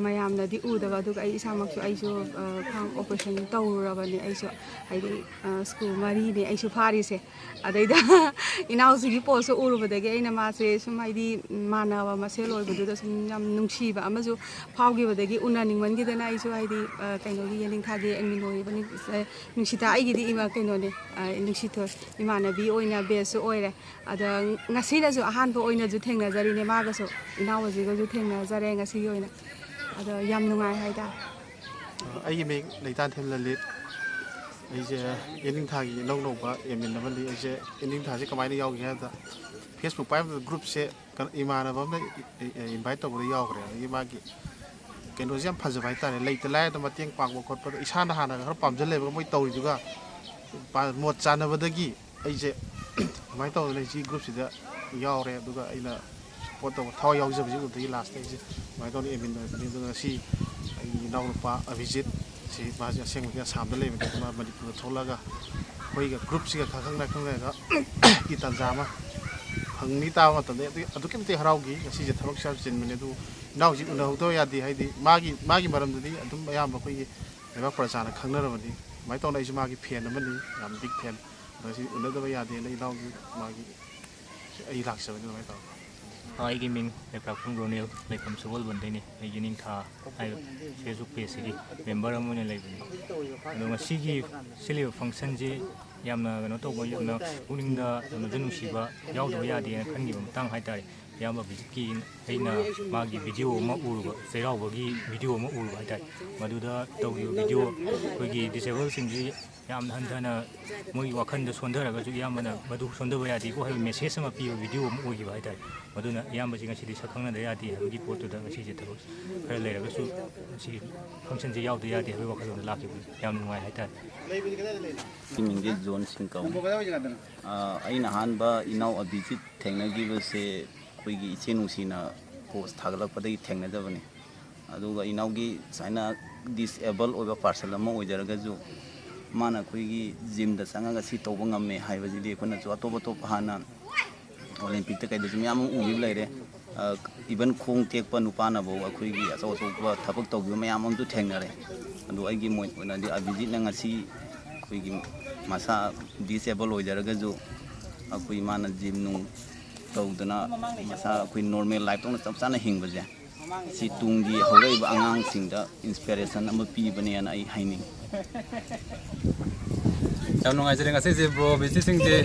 ꯃꯌꯥꯝꯅꯗꯤ ꯎꯗꯕ, ꯑꯗꯨꯒ ꯑꯩ ꯏꯁꯥꯃꯛꯁꯨ ꯑꯩꯁꯨ ꯈ꯭ꯋꯥꯡ ꯑꯣꯄꯔꯦꯁꯟ ꯇꯧꯔꯨꯔꯕꯅꯦ꯫ ꯑꯩꯁꯨ ꯍꯥꯏꯗꯤ ꯁ꯭ꯀꯨꯜ ꯃꯔꯤꯅꯦ ꯑꯩꯁꯨ ꯐꯥꯔꯤꯁꯦ꯫ ꯑꯗꯩꯗ ꯏꯅꯥꯎꯁꯤꯒꯤ ꯄꯣꯁꯁꯨ ꯎꯔꯨꯕꯗꯒꯤ ꯑꯩꯅ ꯃꯥꯁꯦ ꯁꯨꯝ ꯍꯥꯏꯗꯤ ꯃꯥꯟꯅꯕ ꯃꯁꯦꯜ ꯑꯣꯏꯕꯗꯨꯗ ꯁꯨꯝ ꯌꯥꯝ ꯅꯨꯡꯁꯤꯕ ꯑꯃꯁꯨ ꯐꯥꯎꯈꯤꯕꯗꯒꯤ ꯎꯅꯅꯤꯡꯃꯟꯈꯤꯗꯅ ꯑꯩꯁꯨ ꯍꯥꯏꯗꯤ ꯀꯩꯅꯣꯒꯤ ꯌꯦꯅꯤꯡꯊꯥꯒꯤ ꯑꯦꯗꯃꯤꯟ ꯑꯣꯏꯔꯤꯕꯅꯤ꯫ ꯅꯨꯡꯁꯤꯇꯥ ꯑꯩꯒꯤꯗꯤ ꯏꯃꯥ ꯀꯩꯅꯣꯅꯦ, ꯅꯨꯡꯁꯤꯊꯣꯏ ꯏꯃꯥꯟꯅꯕꯤ ꯑꯣꯏꯅ ꯕꯦꯁꯁꯨ ꯑꯣꯏꯔꯦ꯫ ꯑꯗ ꯉꯁꯤꯅꯁꯨ ꯑꯍꯥꯟꯕ ꯑꯣꯏꯅꯁꯨ ꯊꯦꯡꯅꯖꯔꯤꯅꯦ ꯃꯥꯒꯁꯨ, ꯏꯅꯥꯎꯕꯁꯤꯒꯁꯨ ꯊꯦꯡꯅꯖꯔꯦ ꯉꯁꯤꯒꯤ ꯑꯣꯏꯅ꯫ ꯑꯗꯣ ꯌꯥꯝ ꯅꯨꯡꯉꯥꯏ ꯍꯥꯏꯇꯥꯔꯦ꯫ ꯑꯩꯒꯤ ꯃꯤꯡ ꯂꯩꯇꯥꯟꯊꯦꯝ ꯂꯂꯤꯠ꯫ ꯑꯩꯁꯦ ꯌꯦꯅꯤꯡꯊꯥꯒꯤ ꯏꯅꯧ ꯅꯧꯕ ꯑꯦꯗꯃꯤꯟ ꯑꯃꯅꯤ꯫ ꯑꯩꯁꯦ ꯌꯦꯅꯤꯡꯊꯥꯁꯦ ꯀꯃꯥꯏꯅ ꯌꯥꯎꯒꯦ ꯍꯥꯏꯕꯗ, ꯐꯦꯁꯕꯨꯛ ꯄꯥꯏꯕꯗ ꯒ꯭ꯔꯨꯞꯁꯦ ꯀꯩꯅꯣ, ꯏꯃꯥꯟꯅꯕ ꯑꯃꯅ ꯏꯟꯚꯥꯏꯠ ꯇꯧꯕꯗ ꯌꯥꯎꯈ꯭ꯔꯦ꯫ ꯑꯗꯒꯤ ꯃꯥꯒꯤ ꯀꯩꯅꯣꯁꯦ ꯌꯥꯝ ꯐꯖꯕ ꯍꯥꯏꯇꯥꯔꯦ, ꯂꯩꯇ ꯂꯥꯏꯔꯗ ꯃꯇꯦꯡ ꯄꯥꯡꯕ ꯈꯣꯠꯄꯗ ꯏꯁꯥꯅ ꯍꯥꯟꯅ ꯈꯔ ꯄꯥꯝꯖꯜꯂꯦꯕ ꯃꯣꯏ ꯇꯧꯔꯤꯗꯨꯒ ꯄꯥ-, ꯃꯣꯠ ꯆꯥꯟꯅꯕꯗꯒꯤ ꯑꯩꯁꯦ ꯑꯗꯨꯃꯥꯏꯅ ꯇꯧꯗꯅ ꯑꯩ ꯁꯤ ꯒ꯭ꯔꯨꯞꯁꯤꯗ ꯌꯥꯎꯔꯦ꯫ ꯑꯗꯨꯒ ꯑꯩꯅ ꯁꯞꯄꯣꯔꯠ ꯇꯧꯕ ꯊꯋꯥꯏ ꯌꯥꯎꯖꯕꯁꯤ ꯎꯕꯗꯒꯤ ꯂꯥꯁꯇ ꯑꯩꯁꯦ ꯑꯗꯨꯃꯥꯏꯅ ꯇꯧꯗꯅ ꯑꯦꯗꯃꯤꯟ ꯑꯣꯏꯕꯅꯤ꯫ ꯑꯗꯨꯒ ꯉꯁꯤ ꯑꯩꯒꯤ ꯏꯅꯥꯎꯅꯨꯄꯥ ꯑꯕꯤꯖꯤꯠ ꯁꯤ ꯃꯥꯁꯦ ꯑꯁꯦꯡꯕꯗꯤ ꯑꯁꯥꯝꯗ ꯂꯩꯕꯅꯤ, ꯑꯗꯨ ꯃꯥ ꯃꯅꯤꯄꯨꯔꯗ ꯊꯣꯛꯂꯛꯑꯒ ꯑꯩꯈꯣꯏꯒ ꯒ꯭ꯔꯨꯞꯁꯤꯒ ꯈꯪ ꯈꯪꯅ ꯈꯪꯅꯔꯒ ꯒꯤ ꯇꯥꯟꯖꯥ ꯑꯃ ꯐꯪꯅꯤ ꯇꯥꯕ ꯃꯇꯝꯗ ꯑꯗꯨ-, ꯑꯗꯨꯛꯀꯤ ꯃꯇꯤꯛ ꯍꯔꯥꯎꯈꯤ꯫ ꯉꯁꯤꯁꯦ ꯊꯕꯛꯁꯨ ꯌꯥꯝ ꯆꯤꯟꯕꯅꯦ, ꯑꯗꯨꯕꯨ ꯏꯅꯥꯎꯁꯤ ꯎꯅꯍꯧꯗꯕ ꯌꯥꯗꯦ꯫ ꯍꯥꯏꯗꯤ ꯃꯥꯒꯤ, ꯃꯥꯒꯤ ꯃꯔꯝꯗꯗꯤ ꯑꯗꯨꯝ ꯑꯌꯥꯝꯕ ꯑꯩꯈꯣꯏꯒꯤ ꯂꯩꯕꯥꯛ ꯄ꯭ꯔꯖꯥꯅ ꯈꯪꯅꯔꯕꯅꯤ꯫ ꯑꯗꯨꯃꯥꯏꯅ ꯇꯧꯅ ꯑꯩꯁꯨ ꯃꯥꯒꯤ ꯐꯦꯟ ꯑꯃꯅꯤ, ꯌꯥꯝ ꯕꯤꯛ ꯐꯦꯟ꯫ ꯑꯗꯣ ꯁꯤ ꯎꯅꯗꯕ ꯌꯥꯗꯦꯅ ꯏꯅꯥꯎꯒꯤ ꯃꯥꯒꯤ ꯑꯩ ꯂꯥꯛꯆꯕꯅꯤ ꯑꯗꯨꯃꯥꯏꯅ ꯇꯧꯔꯒ꯫ ꯑꯩꯒꯤ ꯃꯤꯡ ꯂꯩꯄꯥꯛꯄꯝ ꯔꯣꯅꯦꯜ, ꯂꯩꯐꯝ ꯁꯒꯣꯜꯕꯟꯗꯩꯅꯤ꯫ ꯑꯩ ꯌꯦꯅꯤꯡꯊꯥ ꯍꯥꯏꯕ ꯐꯦꯁꯕꯨꯛ ꯄꯦꯖꯁꯤꯒꯤ ꯃꯦꯝꯕꯔ ꯑꯃ ꯑꯣꯏꯅ ꯂꯩꯕꯅꯤ꯫ ꯑꯗꯣ ꯉꯁꯤꯒꯤ ꯁꯤꯜꯂꯤꯕ ꯐꯪꯁꯟꯁꯤ ꯌꯥꯝꯅ ꯀꯩꯅꯣ ꯇꯧꯕ, ꯌꯥꯝꯅ ꯄꯨꯛꯅꯤꯡꯗ ꯌꯥꯝꯅꯁꯨ ꯅꯨꯡꯁꯤꯕ, ꯌꯥꯎꯗꯕ ꯌꯥꯗꯦꯅ ꯈꯟꯈꯤꯕ ꯃꯇꯥꯡ ꯍꯥꯏꯇꯥꯔꯦ꯫ ꯏꯌꯥꯝꯕ ꯑꯕꯤꯖꯤꯠꯀꯤ ꯑꯩꯅ ꯃꯥꯒꯤ ꯚꯤꯗꯤꯑꯣ ꯑꯃ ꯎꯔꯨꯕ, ꯆꯩꯔꯥꯎꯕꯒꯤ ꯚꯤꯗꯤꯑꯣ ꯑꯃ ꯎꯔꯨꯕ ꯍꯥꯏꯇꯥꯔꯦ꯫ ꯃꯗꯨꯗ ꯇꯧꯈꯤꯕ ꯚꯤꯗꯤꯑꯣ ꯑꯩꯈꯣꯏꯒꯤ ꯗꯤꯁꯦꯕꯜꯁꯤꯡꯁꯤ ꯌꯥꯝꯅ ꯍꯟꯊꯅ ꯃꯣꯏꯒꯤ ꯋꯥꯈꯜꯗ ꯁꯣꯟꯊꯔꯒꯁꯨ ꯏꯌꯥꯝꯕꯅ ꯃꯗꯨ ꯁꯣꯟꯊꯕ ꯌꯥꯗꯦꯀꯣ ꯍꯥꯏꯕ ꯃꯦꯁꯦꯖ ꯑꯃ ꯄꯤꯕ ꯚꯤꯗꯤꯑꯣ ꯑꯃ ꯑꯣꯏꯈꯤꯕ ꯍꯥꯏꯇꯥꯔꯦ꯫ ꯃꯗꯨꯅ ꯏꯌꯥꯝꯕꯁꯤ ꯉꯁꯤꯗꯤ ꯁꯛ ꯈꯪꯅꯗ ꯌꯥꯗꯦ ꯍꯥꯏꯕꯒꯤ ꯄꯣꯠꯇꯨꯗ ꯉꯁꯤꯁꯦ ꯊꯕꯛ ꯈꯔ ꯂꯩꯔꯒꯁꯨ ꯉꯁꯤ ꯐꯪꯁꯟꯁꯦ ꯌꯥꯎꯗ ꯌꯥꯗꯦ ꯍꯥꯏꯕꯒꯤ ꯋꯥꯈꯜꯂꯣꯟꯗ ꯂꯥꯛꯈꯤꯕꯅꯤ꯫ ꯌꯥꯝ ꯅꯨꯡꯉꯥꯏ ꯍꯥꯏꯇꯥꯔꯦ꯫ ꯑꯩꯒꯤ ꯃꯤꯡꯗꯤ ꯖꯣꯟ ꯁꯤꯡ ꯀꯧꯏ꯫ ꯑ, ꯑꯩꯅ ꯑꯍꯥꯟꯕ ꯏꯅꯥꯎ ꯑꯕꯤꯖꯤꯠ ꯊꯦꯡꯅꯈꯤꯕꯁꯦ ꯑꯩꯈꯣꯏꯒꯤ ꯏꯆꯦ ꯅꯨꯡꯁꯤꯅ ꯄꯣꯁ ꯊꯥꯒꯠꯂꯛꯄꯗꯒꯤ ꯊꯦꯡꯅꯖꯕꯅꯤ꯫ ꯑꯗꯨꯒ ꯏꯅꯥꯎꯒꯤ ꯁꯨꯃꯥꯏꯅ ꯗꯤꯁꯑꯦꯕꯜ ꯑꯣꯏꯕ ꯄꯥꯔꯁꯟ ꯑꯃ ꯑꯣꯏꯖꯔꯒꯁꯨ ꯃꯥꯅ ꯑꯩꯈꯣꯏꯒꯤ ꯖꯤꯝꯗ ꯆꯪꯉꯒ ꯁꯤ ꯇꯧꯕ ꯉꯝꯃꯦ ꯍꯥꯏꯕꯁꯤꯗꯤ ꯑꯩꯈꯣꯏꯅꯁꯨ ꯑꯇꯣꯞ ꯑꯇꯣꯞꯄ ꯍꯥꯟꯅ ꯑꯣꯂꯦꯝꯄꯤꯛꯇ ꯀꯩꯗꯁꯨ ꯃꯌꯥꯝ ꯑꯃ ꯎꯈꯤꯕ ꯂꯩꯔꯦ꯫ ꯏꯚꯟ ꯈꯣꯡ ꯇꯦꯛꯄ ꯅꯨꯄꯥꯅꯐꯥꯎ ꯑꯩꯈꯣꯏꯒꯤ ꯑꯆꯧ ꯑꯆꯧꯕ ꯊꯕꯛ ꯇꯧꯈꯤꯕ ꯃꯌꯥꯝ ꯑꯃꯁꯨ ꯊꯦꯡꯅꯔꯦ꯫ ꯑꯗꯣ ꯑꯩꯒꯤ ꯃꯣꯠ ꯑꯣꯏꯅꯗꯤ ꯑꯕꯤꯖꯤꯠꯅ ꯉꯁꯤ ꯑꯩꯈꯣꯏꯒꯤ ꯃꯁꯥ ꯗꯤꯁꯑꯦꯕꯜ ꯑꯣꯏꯖꯔꯒꯁꯨ ꯑꯩꯈꯣꯏ ꯃꯥꯅ ꯖꯤꯝ ꯅꯨꯡ ꯇꯧꯗꯅ ꯃꯁꯥ ꯑꯩꯈꯣꯏ ꯅꯣꯔꯃꯦꯜ ꯂꯥꯏꯐꯇꯧꯅ ꯆꯞ ꯆꯥꯅ ꯍꯤꯡꯕꯁꯦ ꯁꯤ ꯇꯨꯡꯒꯤ ꯍꯧꯔꯛꯏꯕ ꯑꯉꯥꯡꯁꯤꯡꯗ ꯏꯟꯁꯄꯤꯔꯦꯁꯟ ꯑꯃ ꯄꯤꯕꯅꯦꯅ ꯑꯩ ꯍꯥꯏꯅꯤꯡꯉꯤ꯫ ꯌꯥꯝ ꯅꯨꯡꯉꯥꯏꯖꯔꯦ꯫ ꯉꯁꯤꯁꯦ ꯕ꯭ꯔꯣ ꯑꯕꯤꯖꯤꯠ ꯁꯤꯡꯁꯦ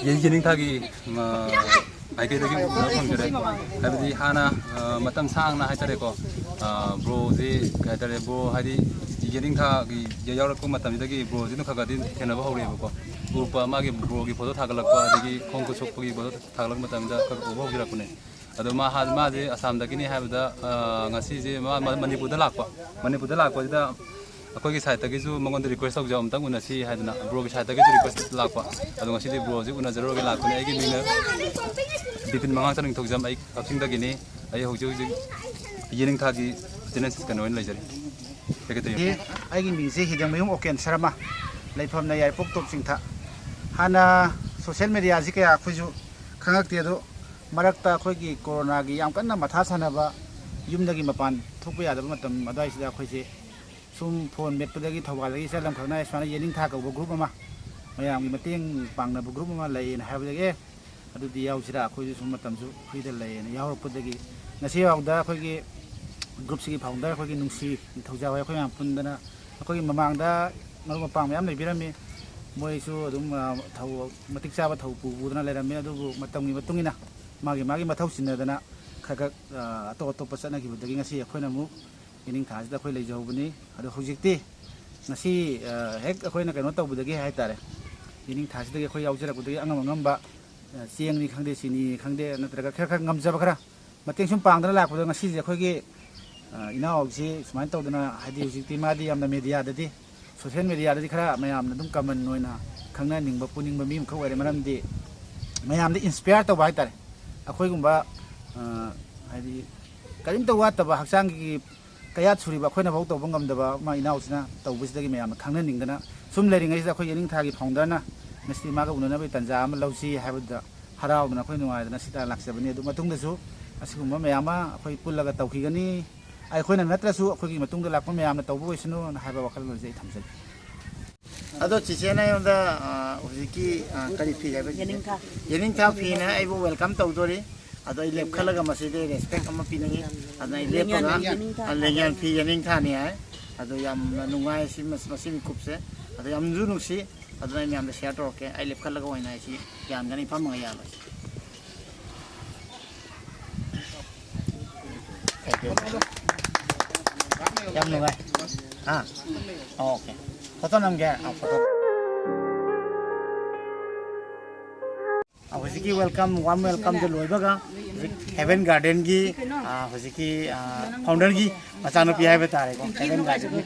ꯌꯦ-, ꯌꯦꯅꯤꯡꯊꯥꯒꯤ, ꯑ, ꯃꯥꯏꯀꯩꯗꯒꯤ ꯎꯅꯕ ꯐꯪꯖꯔꯦ꯫ ꯍꯥꯏꯕꯗꯤ ꯍꯥꯟꯅ, ꯑ, ꯃꯇꯝ ꯁꯥꯡꯅ ꯍꯥꯏꯇꯥꯔꯦꯀꯣ, ꯑ, ꯕ꯭ꯔꯣꯁꯤ ꯀꯩ ꯍꯥꯏꯇꯥꯔꯦ, ꯕ꯭ꯔꯣ ꯍꯥꯏꯗꯤ ꯌꯦꯅꯤꯡꯊꯥꯒꯤ ꯌꯥꯎꯔꯛꯄ ꯃꯇꯝꯁꯤꯗꯒꯤ ꯕ꯭ꯔꯣꯁꯤ ꯑꯗꯨꯝ ꯈꯔ ꯈꯔꯗꯤ ꯊꯦꯡꯅꯕ ꯍꯧꯔꯛꯑꯦꯕꯀꯣ꯫ ꯎꯔꯛꯄ ꯃꯥꯒꯤ ꯕ꯭ꯔꯣꯒꯤ ꯐꯣꯇꯣ ꯊꯥꯒꯠꯂꯛꯄ ꯑꯗꯒꯤ ꯈꯣꯡ ꯈꯨꯠ ꯁꯣꯛꯄꯒꯤ ꯐꯣꯇꯣ ꯊꯥꯒꯠꯂꯛꯄ ꯃꯇꯝꯗ ꯈꯔ ꯎꯕ ꯍꯧꯖꯔꯛꯄꯅꯦ꯫ ꯑꯗꯣ ꯃꯥ ꯍꯥ-, ꯃꯥꯁꯦ ꯑꯁꯥꯝꯗꯒꯤꯅꯤ ꯍꯥꯏꯕꯗ, ꯑ, ꯉꯁꯤꯁꯦ ꯃꯥ ꯃ-, ꯃꯅꯤꯄꯨꯔꯗ ꯂꯥꯛꯄ꯫ ꯃꯅꯤꯄꯨꯔꯗ ꯂꯥꯛꯄꯁꯤꯗ ꯑꯩꯈꯣꯏꯒꯤ ꯁꯥꯏꯠꯇꯒꯤꯁꯨ ꯃꯉꯣꯟꯗ ꯔꯤꯀ꯭ꯋꯦꯁ ꯇꯧꯖꯧ, ꯑꯝꯇꯪ ꯎꯅꯁꯤ ꯍꯥꯏꯗꯅ ꯕ꯭ꯔꯣꯒꯤ ꯁꯥꯏꯠꯇꯒꯤꯁꯨ ꯔꯤꯀ꯭ꯋꯦꯁ ꯂꯥꯛꯄ꯫ ꯑꯗꯣ ꯉꯁꯤꯗꯤ ꯕ꯭ꯔꯣꯁꯦ ꯎꯅꯖꯔꯨꯔꯒꯦ ꯂꯥꯛꯄꯅꯦ꯫ ꯑꯩꯒꯤ ꯃꯤꯡꯅ ꯕꯤꯄꯤꯟ ꯃꯉꯥꯡꯆꯥ ꯅꯤꯡꯊꯧꯖꯝ, ꯑꯩ ꯀꯛꯆꯤꯡꯗꯒꯤꯅꯤ꯫ ꯑꯩ ꯍꯧꯖꯤꯛ ꯍꯧꯖꯤꯛ ꯌꯦꯅꯤꯡꯊꯥꯒꯤ ꯖꯦꯅꯦꯔꯦꯜ ꯀꯩꯅꯣ ꯑꯣꯏꯅ ꯂꯩꯖꯔꯤ꯫ ꯁꯦꯀ꯭ꯔꯦꯇꯔꯤ꯫ ꯑꯩꯒꯤ ꯃꯤꯡꯁꯦ ꯍꯤꯗꯦꯡꯃꯌꯨꯝ ꯑꯣꯀꯦꯟ ꯁꯔꯃ, ꯂꯩꯐꯝꯅ ꯌꯥꯏꯔꯤꯄꯣꯛ ꯇꯣꯞ ꯆꯤꯡꯊ꯫ ꯍꯥꯟꯅ ꯁꯣꯁꯦꯜ ꯃꯦꯗꯤꯌꯥꯁꯤ ꯀꯌꯥ ꯑꯩꯈꯣꯏꯁꯨ ꯈꯪꯉꯛꯇꯦ, ꯑꯗꯣ ꯃꯔꯛꯇ ꯑꯩꯈꯣꯏꯒꯤ ꯀꯣꯔꯣꯅꯥꯒꯤ ꯌꯥꯝ ꯀꯟꯅ ꯃꯊꯥ ꯁꯥꯟꯅꯕ, ꯌꯨꯝꯗꯒꯤ ꯃꯄꯥꯟ ꯊꯣꯛꯄ ꯌꯥꯗꯕ ꯃꯇꯝ ꯑꯗꯨꯋꯥꯏꯁꯤꯗ ꯑꯩꯈꯣꯏꯁꯦ ꯁꯨꯝ ꯐꯣꯟ ꯃꯦꯠꯄꯗꯒꯤ ꯊꯧꯕꯥꯜꯗꯒꯤ ꯆꯠꯂꯝꯈꯛꯅ ꯁꯨꯃꯥꯏꯅ ꯌꯦꯅꯤꯡꯊꯥ ꯀꯧꯕ ꯒ꯭ꯔꯨꯞ ꯑꯃ ꯃꯌꯥꯝꯒꯤ ꯃꯇꯦꯡ ꯄꯥꯡꯅꯕ ꯒ꯭ꯔꯨꯞ ꯑꯃ ꯂꯩꯌꯦꯅ ꯍꯥꯏꯕꯗꯒꯤ, "ꯑꯦ, ꯑꯗꯨꯗꯤ ꯌꯥꯎꯁꯤꯔꯥ, ꯑꯩꯈꯣꯏꯁꯨ ꯁꯨꯝ ꯃꯇꯝꯁꯨ ꯐ꯭ꯔꯤꯗ ꯂꯩꯌꯦꯅ" ꯌꯥꯎꯔꯛꯄꯗꯒꯤ ꯉꯁꯤ ꯐꯥꯎꯗ ꯑꯩꯈꯣꯏꯒꯤ ꯒ꯭ꯔꯨꯞꯁꯤꯒꯤ ꯐꯥꯎꯟꯗꯔ ꯑꯩꯈꯣꯏꯒꯤ ꯅꯨꯡꯁꯤ ꯅꯤꯡꯊꯧꯖꯥ ꯍꯣꯏ ꯑꯩꯈꯣꯏ ꯃꯌꯥꯝ ꯄꯨꯟꯗꯅ ꯑꯩꯈꯣꯏꯒꯤ ꯃꯃꯥꯡꯗ ꯃꯔꯨꯞ ꯃꯄꯥꯡ ꯃꯌꯥꯝ ꯂꯩꯕꯤꯔꯝꯃꯤ꯫ ꯃꯣꯏꯁꯨ ꯑꯗꯨꯝ, ꯑ, ꯊꯧ-, ꯃꯇꯤꯛ ꯆꯥꯕ ꯊꯧ ꯄꯨ ꯄꯨꯗꯅ ꯂꯩꯔꯝꯃꯤ꯫ ꯑꯗꯨꯕꯨ ꯃꯇꯝꯒꯤ ꯃꯇꯨꯡ ꯏꯟꯅ ꯃꯥꯒꯤ ꯃꯥꯒꯤ ꯃꯊꯧ ꯆꯤꯟꯅꯗꯅ ꯈꯔ ꯈꯔ, ꯑ, ꯑꯇꯣꯞ ꯑꯇꯣꯞꯄ ꯆꯠꯅꯈꯤꯕꯗꯒꯤ ꯉꯁꯤ ꯑꯩꯈꯣꯏꯅ ꯑꯃꯨꯛ ꯌꯦꯅꯤꯡꯊꯥꯁꯤꯗ ꯑꯩꯈꯣꯏ ꯂꯩꯖꯍꯧꯕꯅꯤ꯫ ꯑꯗꯣ ꯍꯧꯖꯤꯛꯇꯤ ꯉꯁꯤ, ꯑ, ꯍꯦꯛ ꯑꯩꯈꯣꯏꯅ ꯀꯩꯅꯣ ꯇꯧꯕꯗꯒꯤ ꯍꯥꯏꯇꯥꯔꯦ, ꯌꯦꯅꯤꯡꯊꯥꯁꯤꯗꯒꯤ ꯑꯩꯈꯣꯏ ꯌꯥꯎꯖꯔꯛꯄꯗꯒꯤ ꯑꯉꯝ ꯑꯉꯝꯕ, ꯑ, ꯆꯦꯡꯅꯤ ꯈꯪꯗꯦ, ꯆꯤꯅꯤꯅꯤ ꯈꯪꯗꯦ, ꯅꯠꯇ꯭ꯔꯒ ꯈꯔ ꯈꯔ ꯉꯝꯖꯕ ꯈꯔ ꯃꯇꯦꯡ ꯁꯨꯝ ꯄꯥꯡꯗꯅ ꯂꯥꯛꯄꯗ ꯉꯁꯤꯁꯦ ꯑꯩꯈꯣꯏꯒꯤ, ꯑ, ꯏꯅꯥꯎꯁꯤ ꯁꯨꯃꯥꯏꯅ ꯇꯧꯗꯅ, ꯍꯥꯏꯗꯤ ꯍꯧꯖꯤꯛꯇꯤ ꯃꯥꯗꯤ ꯌꯥꯝꯅ ꯃꯦꯗꯤꯌꯥꯗꯗꯤ, ꯁꯣꯁꯦꯜ ꯃꯦꯗꯤꯌꯥꯗꯗꯤ ꯈꯔ ꯃꯌꯥꯝꯅ ꯑꯗꯨꯝ ꯀꯃꯟ ꯑꯣꯏꯅ ꯈꯪꯅꯅꯤꯡꯕ, ꯄꯨꯅꯤꯡꯕ ꯃꯤ ꯑꯃꯈꯛ ꯑꯣꯏꯔꯦ꯫ ꯃꯔꯝꯗꯤ ꯃꯌꯥꯝꯗ ꯏꯟꯁꯄꯤꯌꯥꯔ ꯇꯧꯕ ꯍꯥꯏꯇꯥꯔꯦ꯫ ꯑꯩꯈꯣꯏꯒꯨꯝꯕ, ꯑ, ꯍꯥꯏꯗꯤ ꯀꯔꯤꯝꯇ ꯋꯥꯠꯇꯕ, ꯍꯛꯆꯥꯡꯒꯤ ꯀꯌꯥꯠ ꯁꯨꯔꯤꯕ ꯑꯩꯈꯣꯏꯅꯐꯥꯎ ꯇꯧꯕ ꯉꯝꯗꯕ ꯑꯃ ꯏꯅꯥꯎꯁꯤꯅ ꯇꯧꯕꯁꯤꯗꯒꯤ ꯃꯌꯥꯝꯅ ꯈꯪꯅꯅꯤꯡꯗꯅ ꯁꯨꯝ ꯂꯩꯔꯤꯉꯩꯁꯤꯗ ꯑꯩꯈꯣꯏ ꯌꯦꯅꯤꯡꯊꯥꯒꯤ ꯐꯥꯎꯟꯗꯔꯅ ꯉꯁꯤꯗꯤ ꯃꯥꯒ ꯎꯅꯅꯕꯒꯤ ꯇꯥꯟꯖꯥ ꯑꯃ ꯂꯧꯁꯤ ꯍꯥꯏꯕꯗꯨꯗ ꯍꯔꯥꯎꯗꯅ ꯑꯩꯈꯣꯏ ꯅꯨꯡꯉꯥꯏꯗꯅ ꯁꯤꯗ ꯂꯥꯛꯆꯕꯅꯤ꯫ ꯑꯗꯨ ꯃꯇꯨꯡꯗꯁꯨ ꯑꯁꯤꯒꯨꯝꯕ ꯃꯌꯥꯝ ꯑꯃ ꯑꯩꯈꯣꯏ ꯄꯨꯜꯂꯒ ꯇꯧꯈꯤꯒꯅꯤ꯫ ꯑꯩꯈꯣꯏꯅ ꯅꯠꯇ꯭ꯔꯁꯨ ꯑꯩꯈꯣꯏꯒꯤ ꯃꯇꯨꯡꯗ ꯂꯥꯛꯄ ꯃꯌꯥꯝꯅ ꯇꯧꯕ ꯑꯣꯏꯁꯅꯨꯅ ꯍꯥꯏꯕ ꯋꯥꯈꯜꯂꯣꯟꯁꯦ ꯑꯩ ꯊꯝꯖꯒꯦ꯫ ꯑꯗꯣ ꯆꯤꯆꯦꯅ ꯑꯩꯉꯣꯟꯗ, ꯑ, ꯍꯧꯖꯤꯛꯀꯤ, ꯑ, ꯀꯔꯤ ꯐꯤ ꯍꯥꯏꯕ ꯆꯤꯆꯦ? ꯌꯦꯅꯤꯡꯊꯥ꯫ ꯌꯦꯅꯤꯡꯊꯥ ꯐꯤꯅ ꯑꯩꯕꯨ ꯋꯦꯜꯀꯝ ꯇꯧꯗꯣꯔꯤ꯫ ꯑꯗꯣ ꯑꯩ ꯂꯦꯞꯈꯠꯂꯒ ꯃꯁꯤꯗ ꯔꯦꯁꯄꯦꯛ ꯑꯃ ꯄꯤꯅꯤꯡꯉꯤ꯫ ꯑꯗꯨꯅ ꯑꯩ ꯂꯦꯞꯄꯒ, ꯌꯦꯅꯤꯡꯊꯥ꯫ ꯑ, ꯂꯦꯡꯌꯥꯟ ꯐꯤ ꯌꯦꯅꯤꯡꯊꯥꯅꯤ ꯍꯥꯏ꯫ ꯑꯗꯣ ꯌꯥꯝꯅ ꯅꯨꯡꯉꯥꯏ ꯁꯤ ꯃꯁ-, ꯃꯁꯤ ꯃꯤꯀꯨꯞꯁꯦ꯫ ꯑꯗꯣ ꯌꯥꯝꯅꯁꯨ ꯅꯨꯡꯁꯤ꯫ ꯑꯗꯨꯅ ꯑꯩ ꯃꯌꯥꯝꯗ ꯁꯤꯌꯥꯔ ꯇꯧꯔꯛꯀꯦ꯫ ꯑꯩ ꯂꯦꯞꯈꯠꯂꯒ ꯑꯣꯏꯅ ꯑꯩꯁꯤ ꯌꯥꯟꯒꯅꯤ, ꯐꯝꯃꯒ ꯌꯥꯜꯂꯣꯏ꯫ Thank you. ꯌꯥꯝ ꯅꯨꯡꯉꯥꯏ꯫ ꯍꯥ? ꯑꯣꯀꯦ꯫ ꯐꯣꯇꯣ ꯅꯝꯒꯦ? ꯑꯥ, ꯐꯣꯇꯣ꯫ ꯑꯥ, ꯍꯧꯖꯤꯛꯀꯤ ꯋꯦꯜꯀꯝ, ꯋꯥꯔꯝ ꯋꯦꯜꯀꯝꯗ ꯂꯣꯏꯕꯒ ꯍꯧꯖꯤꯛ ꯍꯦꯚꯦꯟ ꯒꯥꯔꯗꯦꯟꯒꯤ, ꯑꯥ, ꯍꯧꯖꯤꯛꯀꯤ, ꯑꯥ, ꯐꯥꯎꯟꯗꯔꯒꯤ ꯃꯆꯥꯅꯨꯄꯤ ꯍꯥꯏꯕ ꯇꯥꯔꯦꯀꯣ, ꯍꯦꯚꯦꯟ ꯒꯥꯔꯗꯦꯟꯒꯤ꯫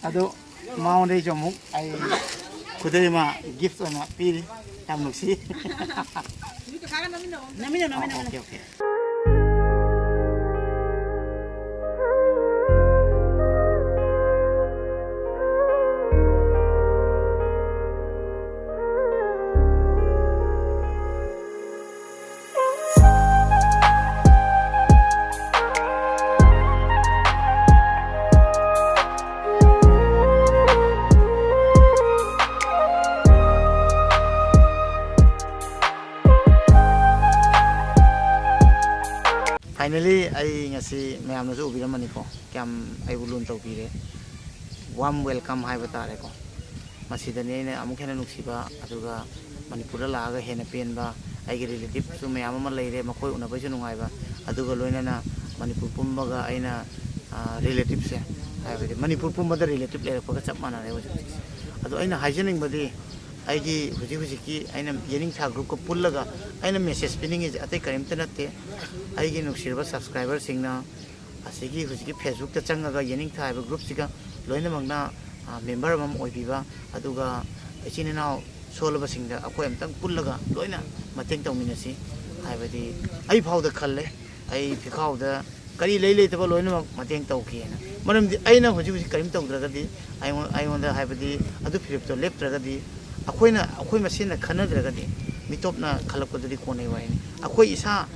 ꯑꯗꯣ ꯃꯉꯣꯟꯗꯩꯁꯨ ꯑꯃꯨꯛ ꯑꯩ ꯈꯨꯗꯩ ꯑꯃ ꯒꯤꯐ ꯑꯣꯏꯅ ꯄꯤꯔꯤ꯫ ꯌꯥꯝ ꯅꯨꯡꯁꯤ꯫ ꯅꯝꯃꯤꯟꯅꯧ, ꯅꯝꯃꯤꯟꯅꯧ꯫ Okay, okay. Finally, ꯑꯩ ꯉꯁꯤ ꯃꯌꯥꯝꯅꯁꯨ ꯎꯕꯤꯔꯝꯃꯅꯤꯀꯣ, ꯀꯌꯥꯝ ꯑꯩꯕꯨ ꯂꯨꯅ ꯇꯧꯕꯤꯔꯦ꯫ Warm welcome ꯍꯥꯏꯕ ꯇꯥꯔꯦꯀꯣ꯫ ꯃꯁꯤꯗꯅꯤ ꯑꯩꯅ ꯑꯃꯨꯛ ꯍꯦꯟꯅ ꯅꯨꯡꯁꯤꯕ, ꯑꯗꯨꯒ ꯃꯅꯤꯄꯨꯔꯗ ꯂꯥꯛꯑꯒ ꯍꯦꯟꯅ ꯄꯦꯟꯕ꯫ ꯑꯩꯒꯤ ꯔꯤꯂꯦꯇꯤꯞꯁꯨ ꯃꯌꯥꯝ ꯑꯃ ꯂꯩꯔꯦ, ꯃꯈꯣꯏ ꯎꯅꯕꯩꯁꯨ ꯅꯨꯡꯉꯥꯏꯕ, ꯑꯗꯨꯒ ꯂꯣꯏꯅꯅ ꯃꯅꯤꯄꯨꯔ ꯄꯨꯝꯕꯒ ꯑꯩꯅ ꯔꯤꯂꯦꯇꯤꯞꯁꯦ, ꯍꯥꯏꯕꯗꯤ ꯃꯅꯤꯄꯨꯔ ꯄꯨꯝꯕꯗ ꯔꯤꯂꯦꯇꯤꯞ ꯂꯩꯔꯛꯄꯒ ꯆꯞ ꯃꯥꯟꯅꯔꯦ ꯍꯧꯖꯤꯛ ꯍꯧꯖꯤꯛꯁꯦ꯫ ꯑꯗꯣ ꯑꯩꯅ ꯍꯥꯏꯖꯅꯤꯡꯕꯗꯤ, ꯑꯩꯒꯤ ꯍꯧꯖꯤꯛ ꯍꯧꯖꯤꯛꯀꯤ ꯑꯩꯅ ꯌꯦꯅꯤꯡꯊꯥ ꯒ꯭ꯔꯨꯞꯀ ꯄꯨꯜꯂꯒ ꯑꯩꯅ ꯃꯦꯁꯦꯖ ꯄꯤꯅꯤꯡꯉꯤꯁꯦ ꯑꯇꯩ ꯀꯔꯤꯝꯇ ꯅꯠꯇꯦ꯫ ꯑꯩꯒꯤ ꯅꯨꯡꯁꯤꯔꯕ ꯁꯕꯁꯀ꯭ꯔꯥꯏꯕꯔꯁꯤꯡꯅ ꯑꯁꯤꯒꯤ ꯍꯧꯖꯤꯛꯀꯤ ꯐꯦꯁꯕꯨꯛꯇ ꯆꯪꯉꯒ ꯌꯦꯅꯤꯡꯊꯥ ꯍꯥꯏꯕ ꯒ꯭ꯔꯨꯞꯁꯤꯒ ꯂꯣꯏꯅꯃꯛꯅ ꯃꯦꯝꯕꯔ ꯑꯃꯃꯝ ꯑꯣꯏꯕꯤꯕ, ꯑꯗꯨꯒ ꯏꯆꯤꯟ ꯏꯅꯥꯎ ꯁꯣꯜꯂꯕꯁꯤꯡꯗ ꯑꯩꯈꯣꯏ ꯑꯝꯇꯪ ꯄꯨꯜꯂꯒ ꯂꯣꯏꯅ ꯃꯇꯦꯡ ꯇꯧꯃꯤꯟꯅꯁꯤ꯫ ꯍꯥꯏꯕꯗꯤ ꯑꯩ ꯐꯥꯎꯗ ꯈꯜꯂꯦ, ꯑꯩ ꯐꯤꯈꯥꯎꯗ ꯀꯔꯤ ꯂꯩ ꯂꯩꯇꯕ ꯂꯣꯏꯅꯃꯛ ꯃꯇꯦꯡ ꯇꯧꯈꯤꯑꯅ꯫ ꯃꯔꯝꯗꯤ ꯑꯩꯅ ꯍꯧꯖꯤꯛ ꯍꯧꯖꯤꯛ ꯀꯔꯤꯝ ꯇꯧꯗ꯭ꯔꯒꯗꯤ, ꯑꯩꯉꯣꯟ-, ꯑꯩꯉꯣꯟꯗ ꯍꯥꯏꯕꯗꯤ ꯑꯗꯨ ꯐꯤꯔꯦꯞꯇꯣ ꯂꯦꯞꯇ꯭ꯔꯒꯗꯤ, ꯑꯩꯈꯣꯏꯅ, ꯑꯩꯈꯣꯏ ꯃꯁꯦꯟꯅ ꯈꯟꯅꯗ꯭ꯔꯒꯗꯤ ꯃꯤꯇꯣꯞꯅ ꯈꯜꯂꯛꯄꯗꯨꯗꯤ ꯀꯣꯟꯅꯩ ꯋꯥꯔꯤꯅꯤ꯫ ꯑꯩꯈꯣꯏ ꯏꯁꯥ,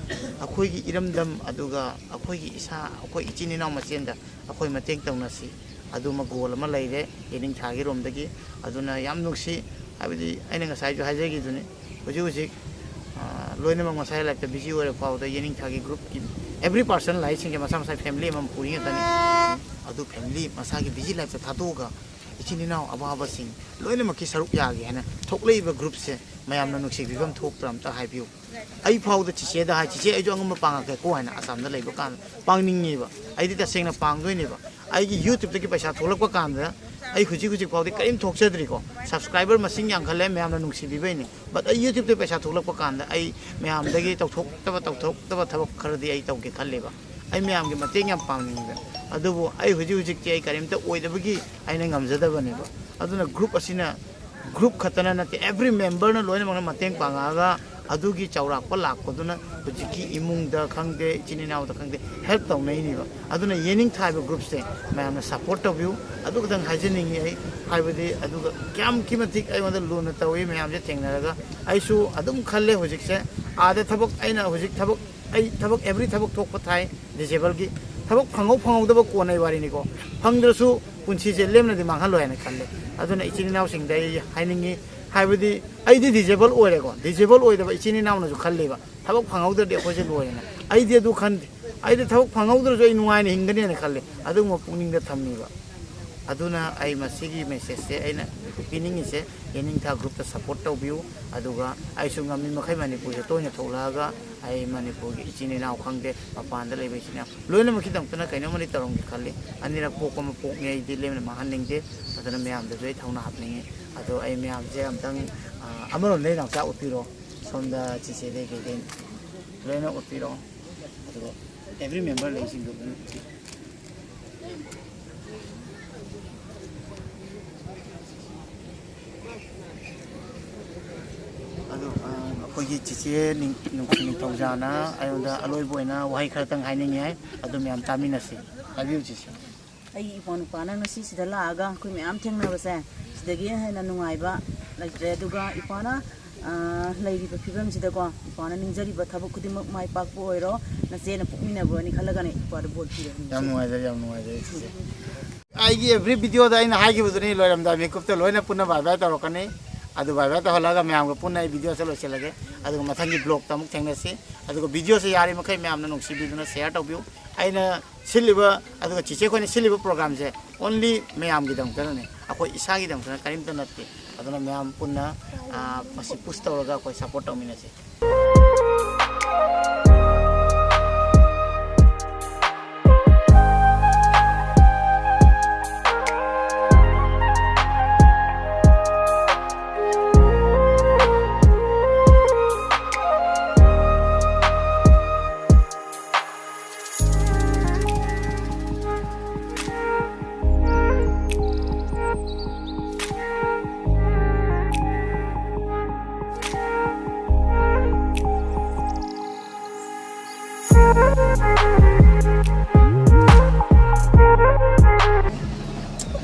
ꯑꯩꯈꯣꯏꯒꯤ ꯏꯔꯝꯗꯝ, ꯑꯗꯨꯒ ꯑꯩꯈꯣꯏꯒꯤ ꯏꯁꯥ, ꯑꯩꯈꯣꯏ ꯏꯆꯤꯟ ꯏꯅꯥꯎ ꯃꯁꯦꯟꯗ ꯑꯩꯈꯣꯏ ꯃꯇꯦꯡ ꯇꯧꯅꯁꯤ꯫ ꯑꯗꯨꯃ ꯒꯣꯜ ꯑꯃ ꯂꯩꯔꯦ ꯌꯦꯅꯤꯡꯊꯥꯒꯤ ꯔꯣꯝꯗꯒꯤ꯫ ꯑꯗꯨꯅ ꯌꯥꯝ ꯅꯨꯡꯁꯤ, ꯍꯥꯏꯕꯗꯤ ꯑꯩꯅ ꯉꯁꯥꯏꯁꯨ ꯍꯥꯏꯖꯈꯤꯗꯨꯅꯤ, ꯍꯧꯖꯤꯛ ꯍꯧꯖꯤꯛ, ꯑ, ꯂꯣꯏꯅꯃꯛ ꯃꯁꯥꯒꯤ ꯂꯥꯏꯐꯇ ꯕꯤꯖꯤ ꯑꯣꯏꯔ ꯐꯥꯎꯕꯗ ꯌꯦꯅꯤꯡꯊꯥꯒꯤ ꯒ꯭ꯔꯨꯞꯀꯤ every person ꯂꯥꯛꯏꯁꯤꯡꯁꯦ ꯃꯁꯥ ꯃꯁꯥꯒꯤ ꯐꯦꯃꯤꯂꯤ ꯑꯃꯃꯝ ꯄꯨꯔꯤ ꯉꯥꯛꯇꯅꯤ꯫ ꯑꯗꯨ ꯐꯦꯃꯤꯂꯤ ꯃꯁꯥꯒꯤ ꯕꯤꯖꯤ ꯂꯥꯏꯐꯇ ꯊꯥꯗꯣꯛꯑꯒ ꯏꯆꯤꯟ ꯏꯅꯥꯎ ꯑꯚꯥꯕꯁꯤꯡ ꯂꯣꯏꯅꯃꯛꯀꯤ ꯁꯔꯨꯛ ꯌꯥꯒꯦ ꯍꯥꯏꯅ ꯊꯣꯛꯂꯛꯏꯕ ꯒ꯭ꯔꯨꯞꯁꯦ ꯃꯌꯥꯝꯅ ꯅꯨꯡꯁꯤꯕꯤꯐꯝ ꯊꯣꯛꯄ꯭ꯔꯥ ꯑꯝꯇ ꯍꯥꯏꯕꯤꯌꯨ꯫ ꯑꯩ ꯐꯥꯎꯗ ꯆꯤꯆꯦꯗ ꯍꯥꯏ, "ꯆꯤꯆꯦ, ꯑꯩꯁꯨ ꯑꯉꯝꯕ ꯄꯥꯡꯉꯛꯀꯦꯀꯣ" ꯍꯥꯏꯅ ꯑꯁꯥꯝꯗ ꯂꯩꯕ ꯀꯥꯟꯗ ꯄꯥꯡꯅꯤꯡꯉꯦꯕ꯫ ꯑꯩꯗꯤ ꯇꯁꯦꯡꯅ ꯄꯥꯡꯗꯣꯏꯅꯦꯕ꯫ ꯑꯩꯒꯤ YouTubeꯇꯒꯤ ꯄꯩꯁꯥ ꯊꯣꯛꯂꯛꯄ ꯀꯥꯟꯗ, ꯑꯩ ꯍꯧꯖꯤꯛ ꯍꯧꯖꯤꯛ ꯐꯥꯎꯗꯤ ꯀꯔꯤꯝ ꯊꯣꯛꯆꯗ꯭ꯔꯤꯀꯣ꯫ ꯁꯕꯁꯀ꯭ꯔꯥꯏꯕꯔ ꯃꯁꯤꯡ ꯌꯥꯝꯈꯠꯂꯦ, ꯃꯌꯥꯝꯅ ꯅꯨꯡꯁꯤꯕꯤꯕꯩꯅꯤ꯫ But ꯑꯩ YouTubeꯇꯒꯤ ꯄꯩꯁꯥ ꯊꯣꯛꯂꯛꯄ ꯀꯥꯟꯗ ꯑꯩ ꯃꯌꯥꯝꯗꯒꯤ ꯇꯧꯊꯣꯛꯇꯕ, ꯇꯧꯊꯣꯛꯇꯕ ꯊꯕꯛ ꯈꯔꯗꯤ ꯑꯩ ꯇꯧꯒꯦ ꯈꯜꯂꯦꯕ꯫ ꯑꯩ ꯃꯌꯥꯝꯒꯤ ꯃꯇꯦꯡ ꯌꯥꯝ ꯄꯥꯡꯅꯤꯡꯉꯦꯕ꯫ ꯑꯗꯨꯕꯨ ꯑꯩ ꯍꯧꯖꯤꯛ ꯍꯧꯖꯤꯛꯇꯤ ꯑꯩ ꯀꯔꯤꯝꯇ ꯑꯣꯏꯗꯕꯒꯤ ꯑꯩꯅ ꯉꯝꯖꯗꯕꯅꯦꯕ꯫ ꯑꯗꯨꯅ ꯒ꯭ꯔꯨꯞ ꯑꯁꯤꯅ, ꯒ꯭ꯔꯨꯞ ꯈꯛꯇꯅ ꯅꯠꯇꯦ, every memberꯅ ꯂꯣꯏꯅꯃꯛꯅ ꯃꯇꯦꯡ ꯄꯥꯡꯉꯛꯑꯒ ꯑꯗꯨꯒꯤ ꯆꯥꯎꯔꯥꯛꯄ ꯂꯥꯛꯄꯗꯨꯅ ꯍꯧꯖꯤꯛꯀꯤ ꯏꯃꯨꯡꯗ ꯈꯪꯗꯦ, ꯏꯆꯤꯟ ꯏꯅꯥꯎꯗ ꯈꯪꯗꯦ, ꯍꯦꯜꯞ ꯇꯧꯅꯩꯅꯦꯕ꯫ ꯑꯗꯨꯅ ꯌꯦꯅꯤꯡꯊꯥ ꯍꯥꯏꯕ ꯒ꯭ꯔꯨꯞꯁꯦ ꯃꯌꯥꯝꯅ ꯁꯞꯄꯣꯔꯠ ꯇꯧꯕꯤꯌꯨ꯫ ꯑꯗꯨ ꯈꯛꯇꯪ ꯍꯥꯏꯖꯅꯤꯡꯉꯤ ꯑꯩ, ꯍꯥꯏꯕꯗꯤ ꯑꯗꯨꯒ ꯀꯌꯥꯝꯀꯤ ꯃꯇꯤꯛ ꯑꯩꯉꯣꯟꯗ ꯂꯨꯅ ꯇꯧꯏ ꯃꯌꯥꯝꯁꯦ ꯊꯦꯡꯅꯔꯒ꯫ ꯑꯩꯁꯨ ꯑꯗꯨꯝ ꯈꯜꯂꯦ ꯍꯧꯖꯤꯛꯁꯦ, ꯑꯥꯗ ꯊꯕꯛ, ꯑꯩꯅ ꯍꯧꯖꯤꯛ ꯊꯕꯛ, ꯑꯩ ꯊꯕꯛ, every ꯊꯕꯛ ꯊꯣꯛꯄ ꯊꯥꯏ ꯗꯤꯁꯦꯕꯜꯒꯤ꯫ ꯊꯕꯛ ꯐꯪꯍꯧ ꯐꯪꯍꯧꯗꯕ ꯀꯣꯟꯅꯩ ꯋꯥꯔꯤꯅꯤꯀꯣ꯫ ꯐꯪꯗ꯭ꯔꯁꯨ ꯄꯨꯟꯁꯤꯁꯦ ꯂꯦꯝꯅꯗꯤ ꯃꯥꯡꯍꯜꯂꯣꯏ ꯍꯥꯏꯅ ꯈꯜꯂꯦ꯫ ꯑꯗꯨꯅ ꯏꯆꯤꯟ ꯏꯅꯥꯎꯁꯤꯡꯗ ꯑꯩ ꯍꯥꯏꯅꯤꯡꯉꯤ, ꯍꯥꯏꯕꯗꯤ ꯑꯩꯗꯤ ꯗꯤꯁꯦꯕꯜ ꯑꯣꯏꯔꯦꯀꯣ, ꯗꯤꯁꯦꯕꯜ ꯑꯣꯏꯗꯕ ꯏꯆꯤꯟ ꯏꯅꯥꯎꯅꯁꯨ ꯈꯜꯂꯦꯕ, ꯊꯕꯛ ꯐꯪꯍꯧꯗ꯭ꯔꯗꯤ ꯑꯩꯈꯣꯏꯁꯦ ꯂꯣꯏꯔꯦꯅ꯫ ꯑꯩꯗꯤ ꯑꯗꯨ ꯈꯟꯗꯦ꯫ ꯑꯩꯗꯤ ꯊꯕꯛ ꯐꯪꯍꯧꯗ꯭ꯔꯁꯨ ꯑꯩ ꯅꯨꯡꯉꯥꯏꯅ ꯍꯤꯡꯒꯅꯦꯅ ꯈꯜꯂꯦ꯫ ꯑꯗꯨꯒꯨꯝꯕ ꯄꯨꯛꯅꯤꯡꯗ ꯊꯝꯃꯤꯕ꯫ ꯑꯗꯨꯅ ꯑꯩ ꯃꯁꯤꯒꯤ message ꯁꯦ ꯑꯩꯅ ꯄꯤꯅꯤꯡꯉꯤꯁꯦ, ꯌꯦꯅꯤꯡꯊꯥ group ꯇ support ꯇꯧꯕꯤꯌꯨ꯫ ꯑꯗꯨꯒ ꯑꯩꯁꯨ ꯉꯝꯃꯤ ꯃꯈꯩ ꯃꯅꯤꯄꯨꯔꯁꯦ ꯇꯣꯏꯅ ꯊꯣꯛꯂꯛꯑꯒ ꯑꯩ ꯃꯅꯤꯄꯨꯔꯒꯤ ꯏꯆꯤꯟ ꯏꯅꯥꯎ ꯈꯪꯗꯦ, ꯃꯄꯥꯟꯗ ꯂꯩꯕ ꯏꯆꯤꯟ ꯏꯅꯥꯎ ꯂꯣꯏꯅꯃꯛꯀꯤꯗꯃꯛꯇꯅ ꯀꯩꯅꯣꯝꯃꯗꯤ ꯇꯧꯔꯝꯒꯦ ꯈꯜꯂꯤ꯫ ꯑꯅꯤꯔꯛ ꯄꯣꯛꯄ ꯃꯄꯣꯛꯅꯤ, ꯑꯩꯗꯤ ꯂꯦꯝꯅ ꯃꯥꯡꯍꯟꯅꯤꯡꯗꯦ꯫ ꯑꯗꯨꯅ ꯃꯌꯥꯝꯗꯁꯨ ꯑꯩ ꯊꯧꯅꯥ ꯍꯥꯞꯅꯤꯡꯉꯤ꯫ ꯑꯗꯣ ꯑꯩ ꯃꯌꯥꯝꯁꯦ ꯑꯝꯇꯪ, ꯑ, ꯑꯃꯔꯣꯝꯗ ꯅꯥꯎꯆꯥ ꯎꯠꯄꯤꯔꯣ, ꯁꯣꯝꯗ ꯆꯤꯆꯦꯗꯩ ꯀꯩꯗꯩ ꯂꯣꯏꯅ ꯎꯠꯄꯤꯔꯣ꯫ ꯑꯗꯨꯒ every member ꯂꯩꯁꯤꯡꯗꯣ ꯂꯣꯏꯅ ꯎꯠꯄꯤꯔꯣ꯫ ꯑꯗꯣ, ꯑ, ꯑꯩꯈꯣꯏꯒꯤ ꯆꯤꯆꯦ ꯅꯤꯡ-, ꯅꯨꯡꯁꯤ ꯅꯤꯡꯊꯧꯖꯥꯅ ꯑꯩꯉꯣꯟꯗ ꯑꯂꯣꯏꯕ ꯑꯣꯏꯅ ꯋꯥꯍꯩ ꯈꯔꯇꯪ ꯍꯥꯏꯅꯤꯡꯉꯤ ꯍꯥꯏ꯫ ꯑꯗꯨ ꯃꯌꯥꯝ ꯇꯥꯃꯤꯟꯅꯁꯤ꯫ ꯍꯥꯏꯕꯤꯌꯨ, ꯆꯤꯆꯦ꯫ ꯑꯩꯒꯤ ꯏꯄ꯭ꯋꯥ ꯅꯨꯄꯥꯅ ꯉꯁꯤ ꯁꯤꯗ ꯂꯥꯛꯑꯒ ꯑꯩꯈꯣꯏ ꯃꯌꯥꯝ ꯊꯦꯡꯅꯕꯁꯦ, ꯁꯤꯗꯒꯤ ꯍꯦꯟꯅ ꯅꯨꯡꯉꯥꯏꯕ ꯂꯩꯇ꯭ꯔꯦ꯫ ꯑꯗꯨꯒ ꯏꯄ꯭ꯋꯥꯅ, ꯑ, ꯂꯩꯔꯤꯕ ꯐꯤꯕꯝꯁꯤꯗꯀꯣ, ꯏꯄ꯭ꯋꯥꯅ ꯅꯤꯡꯖꯔꯤꯕ ꯊꯕꯛ ꯈꯨꯗꯤꯡꯃꯛ ꯃꯥꯏ ꯄꯥꯛꯄ ꯑꯣꯏꯔꯣ꯫ ꯅꯆꯦꯅ ꯄꯣꯛꯃꯤꯟꯅꯕꯅꯤ ꯈꯜꯂꯒꯅꯦ ꯏꯄ꯭ꯋꯥꯗ ꯚꯣꯠ ꯄꯤꯔꯕꯅꯤ꯫ ꯌꯥꯝ ꯅꯨꯡꯉꯥꯏꯖꯔꯦ, ꯌꯥꯝ ꯅꯨꯡꯉꯥꯏꯖꯔꯦ, ꯆꯤꯆꯦ꯫ ꯑꯩꯒꯤ every video ꯗ ꯑꯩꯅ ꯍꯥꯏꯈꯤꯕꯗꯨꯅꯤ, ꯂꯣꯏꯔꯝꯗꯥꯏ ꯃꯤꯀꯨꯞꯇ ꯂꯣꯏꯅ ꯄꯨꯟꯅ bye bye ꯇꯧꯔꯛꯀꯅꯤ꯫ ꯑꯗꯨ bye bye ꯇꯧꯍꯜꯂꯒ ꯃꯌꯥꯝꯒ ꯄꯨꯟꯅ ꯑꯩ video ꯁꯦ ꯂꯣꯏꯁꯤꯜꯂꯒꯦ꯫ ꯑꯗꯨꯒ ꯃꯊꯪꯒꯤ vlog ꯇ ꯑꯃꯨꯛ ꯊꯦꯡꯅꯁꯤ꯫ ꯑꯗꯨꯒ video ꯁꯦ ꯌꯥꯔꯤꯃꯈꯩ ꯃꯌꯥꯝꯅ ꯅꯨꯡꯁꯤꯕꯤꯗꯨꯅ share ꯇꯧꯕꯤꯌꯨ꯫ ꯑꯩꯅ ꯁꯤꯜꯂꯤꯕ, ꯑꯗꯨꯒ ꯆꯤꯆꯦ ꯈꯣꯏꯅ ꯁꯤꯜꯂꯤꯕ program ꯁꯦ only ꯃꯌꯥꯝꯒꯤꯗꯃꯛꯇꯅꯅꯦ, ꯑꯩꯈꯣꯏ ꯏꯁꯥꯒꯤꯗꯃꯛꯇꯅ ꯀꯔꯤꯝꯇ ꯅꯠꯇꯦ꯫ ꯑꯗꯨꯅ ꯃꯌꯥꯝ ꯄꯨꯟꯅ, ꯑ, ꯃꯁꯤ push ꯇꯧꯔꯒ ꯑꯩꯈꯣꯏ support ꯇꯧꯃꯤꯟꯅꯁꯤ꯫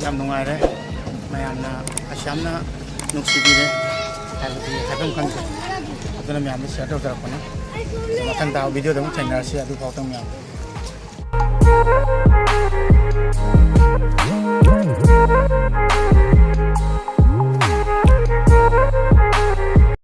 ꯌꯥꯝ ꯅꯨꯡꯉꯥꯏꯔꯦ, ꯃꯌꯥꯝꯅ ꯑꯁꯨꯛ ꯌꯥꯝꯅ ꯅꯨꯡꯁꯤꯕꯤꯔꯦ ꯍꯥꯏꯕꯗꯤ ꯍꯥꯏꯐꯝ ꯈꯪꯗꯦ꯫ ꯑꯗꯨꯅ ꯃꯌꯥꯝꯗ share ꯇꯧꯖꯔꯛꯄꯅꯤ꯫ ꯃꯊꯪ ꯇꯥꯕ video ꯗ ꯑꯃꯨꯛ ꯊꯦꯡꯅꯔꯁꯤ꯫ ꯑꯗꯨ ꯐꯥꯎꯗꯪ ꯃꯌꯥꯝ꯫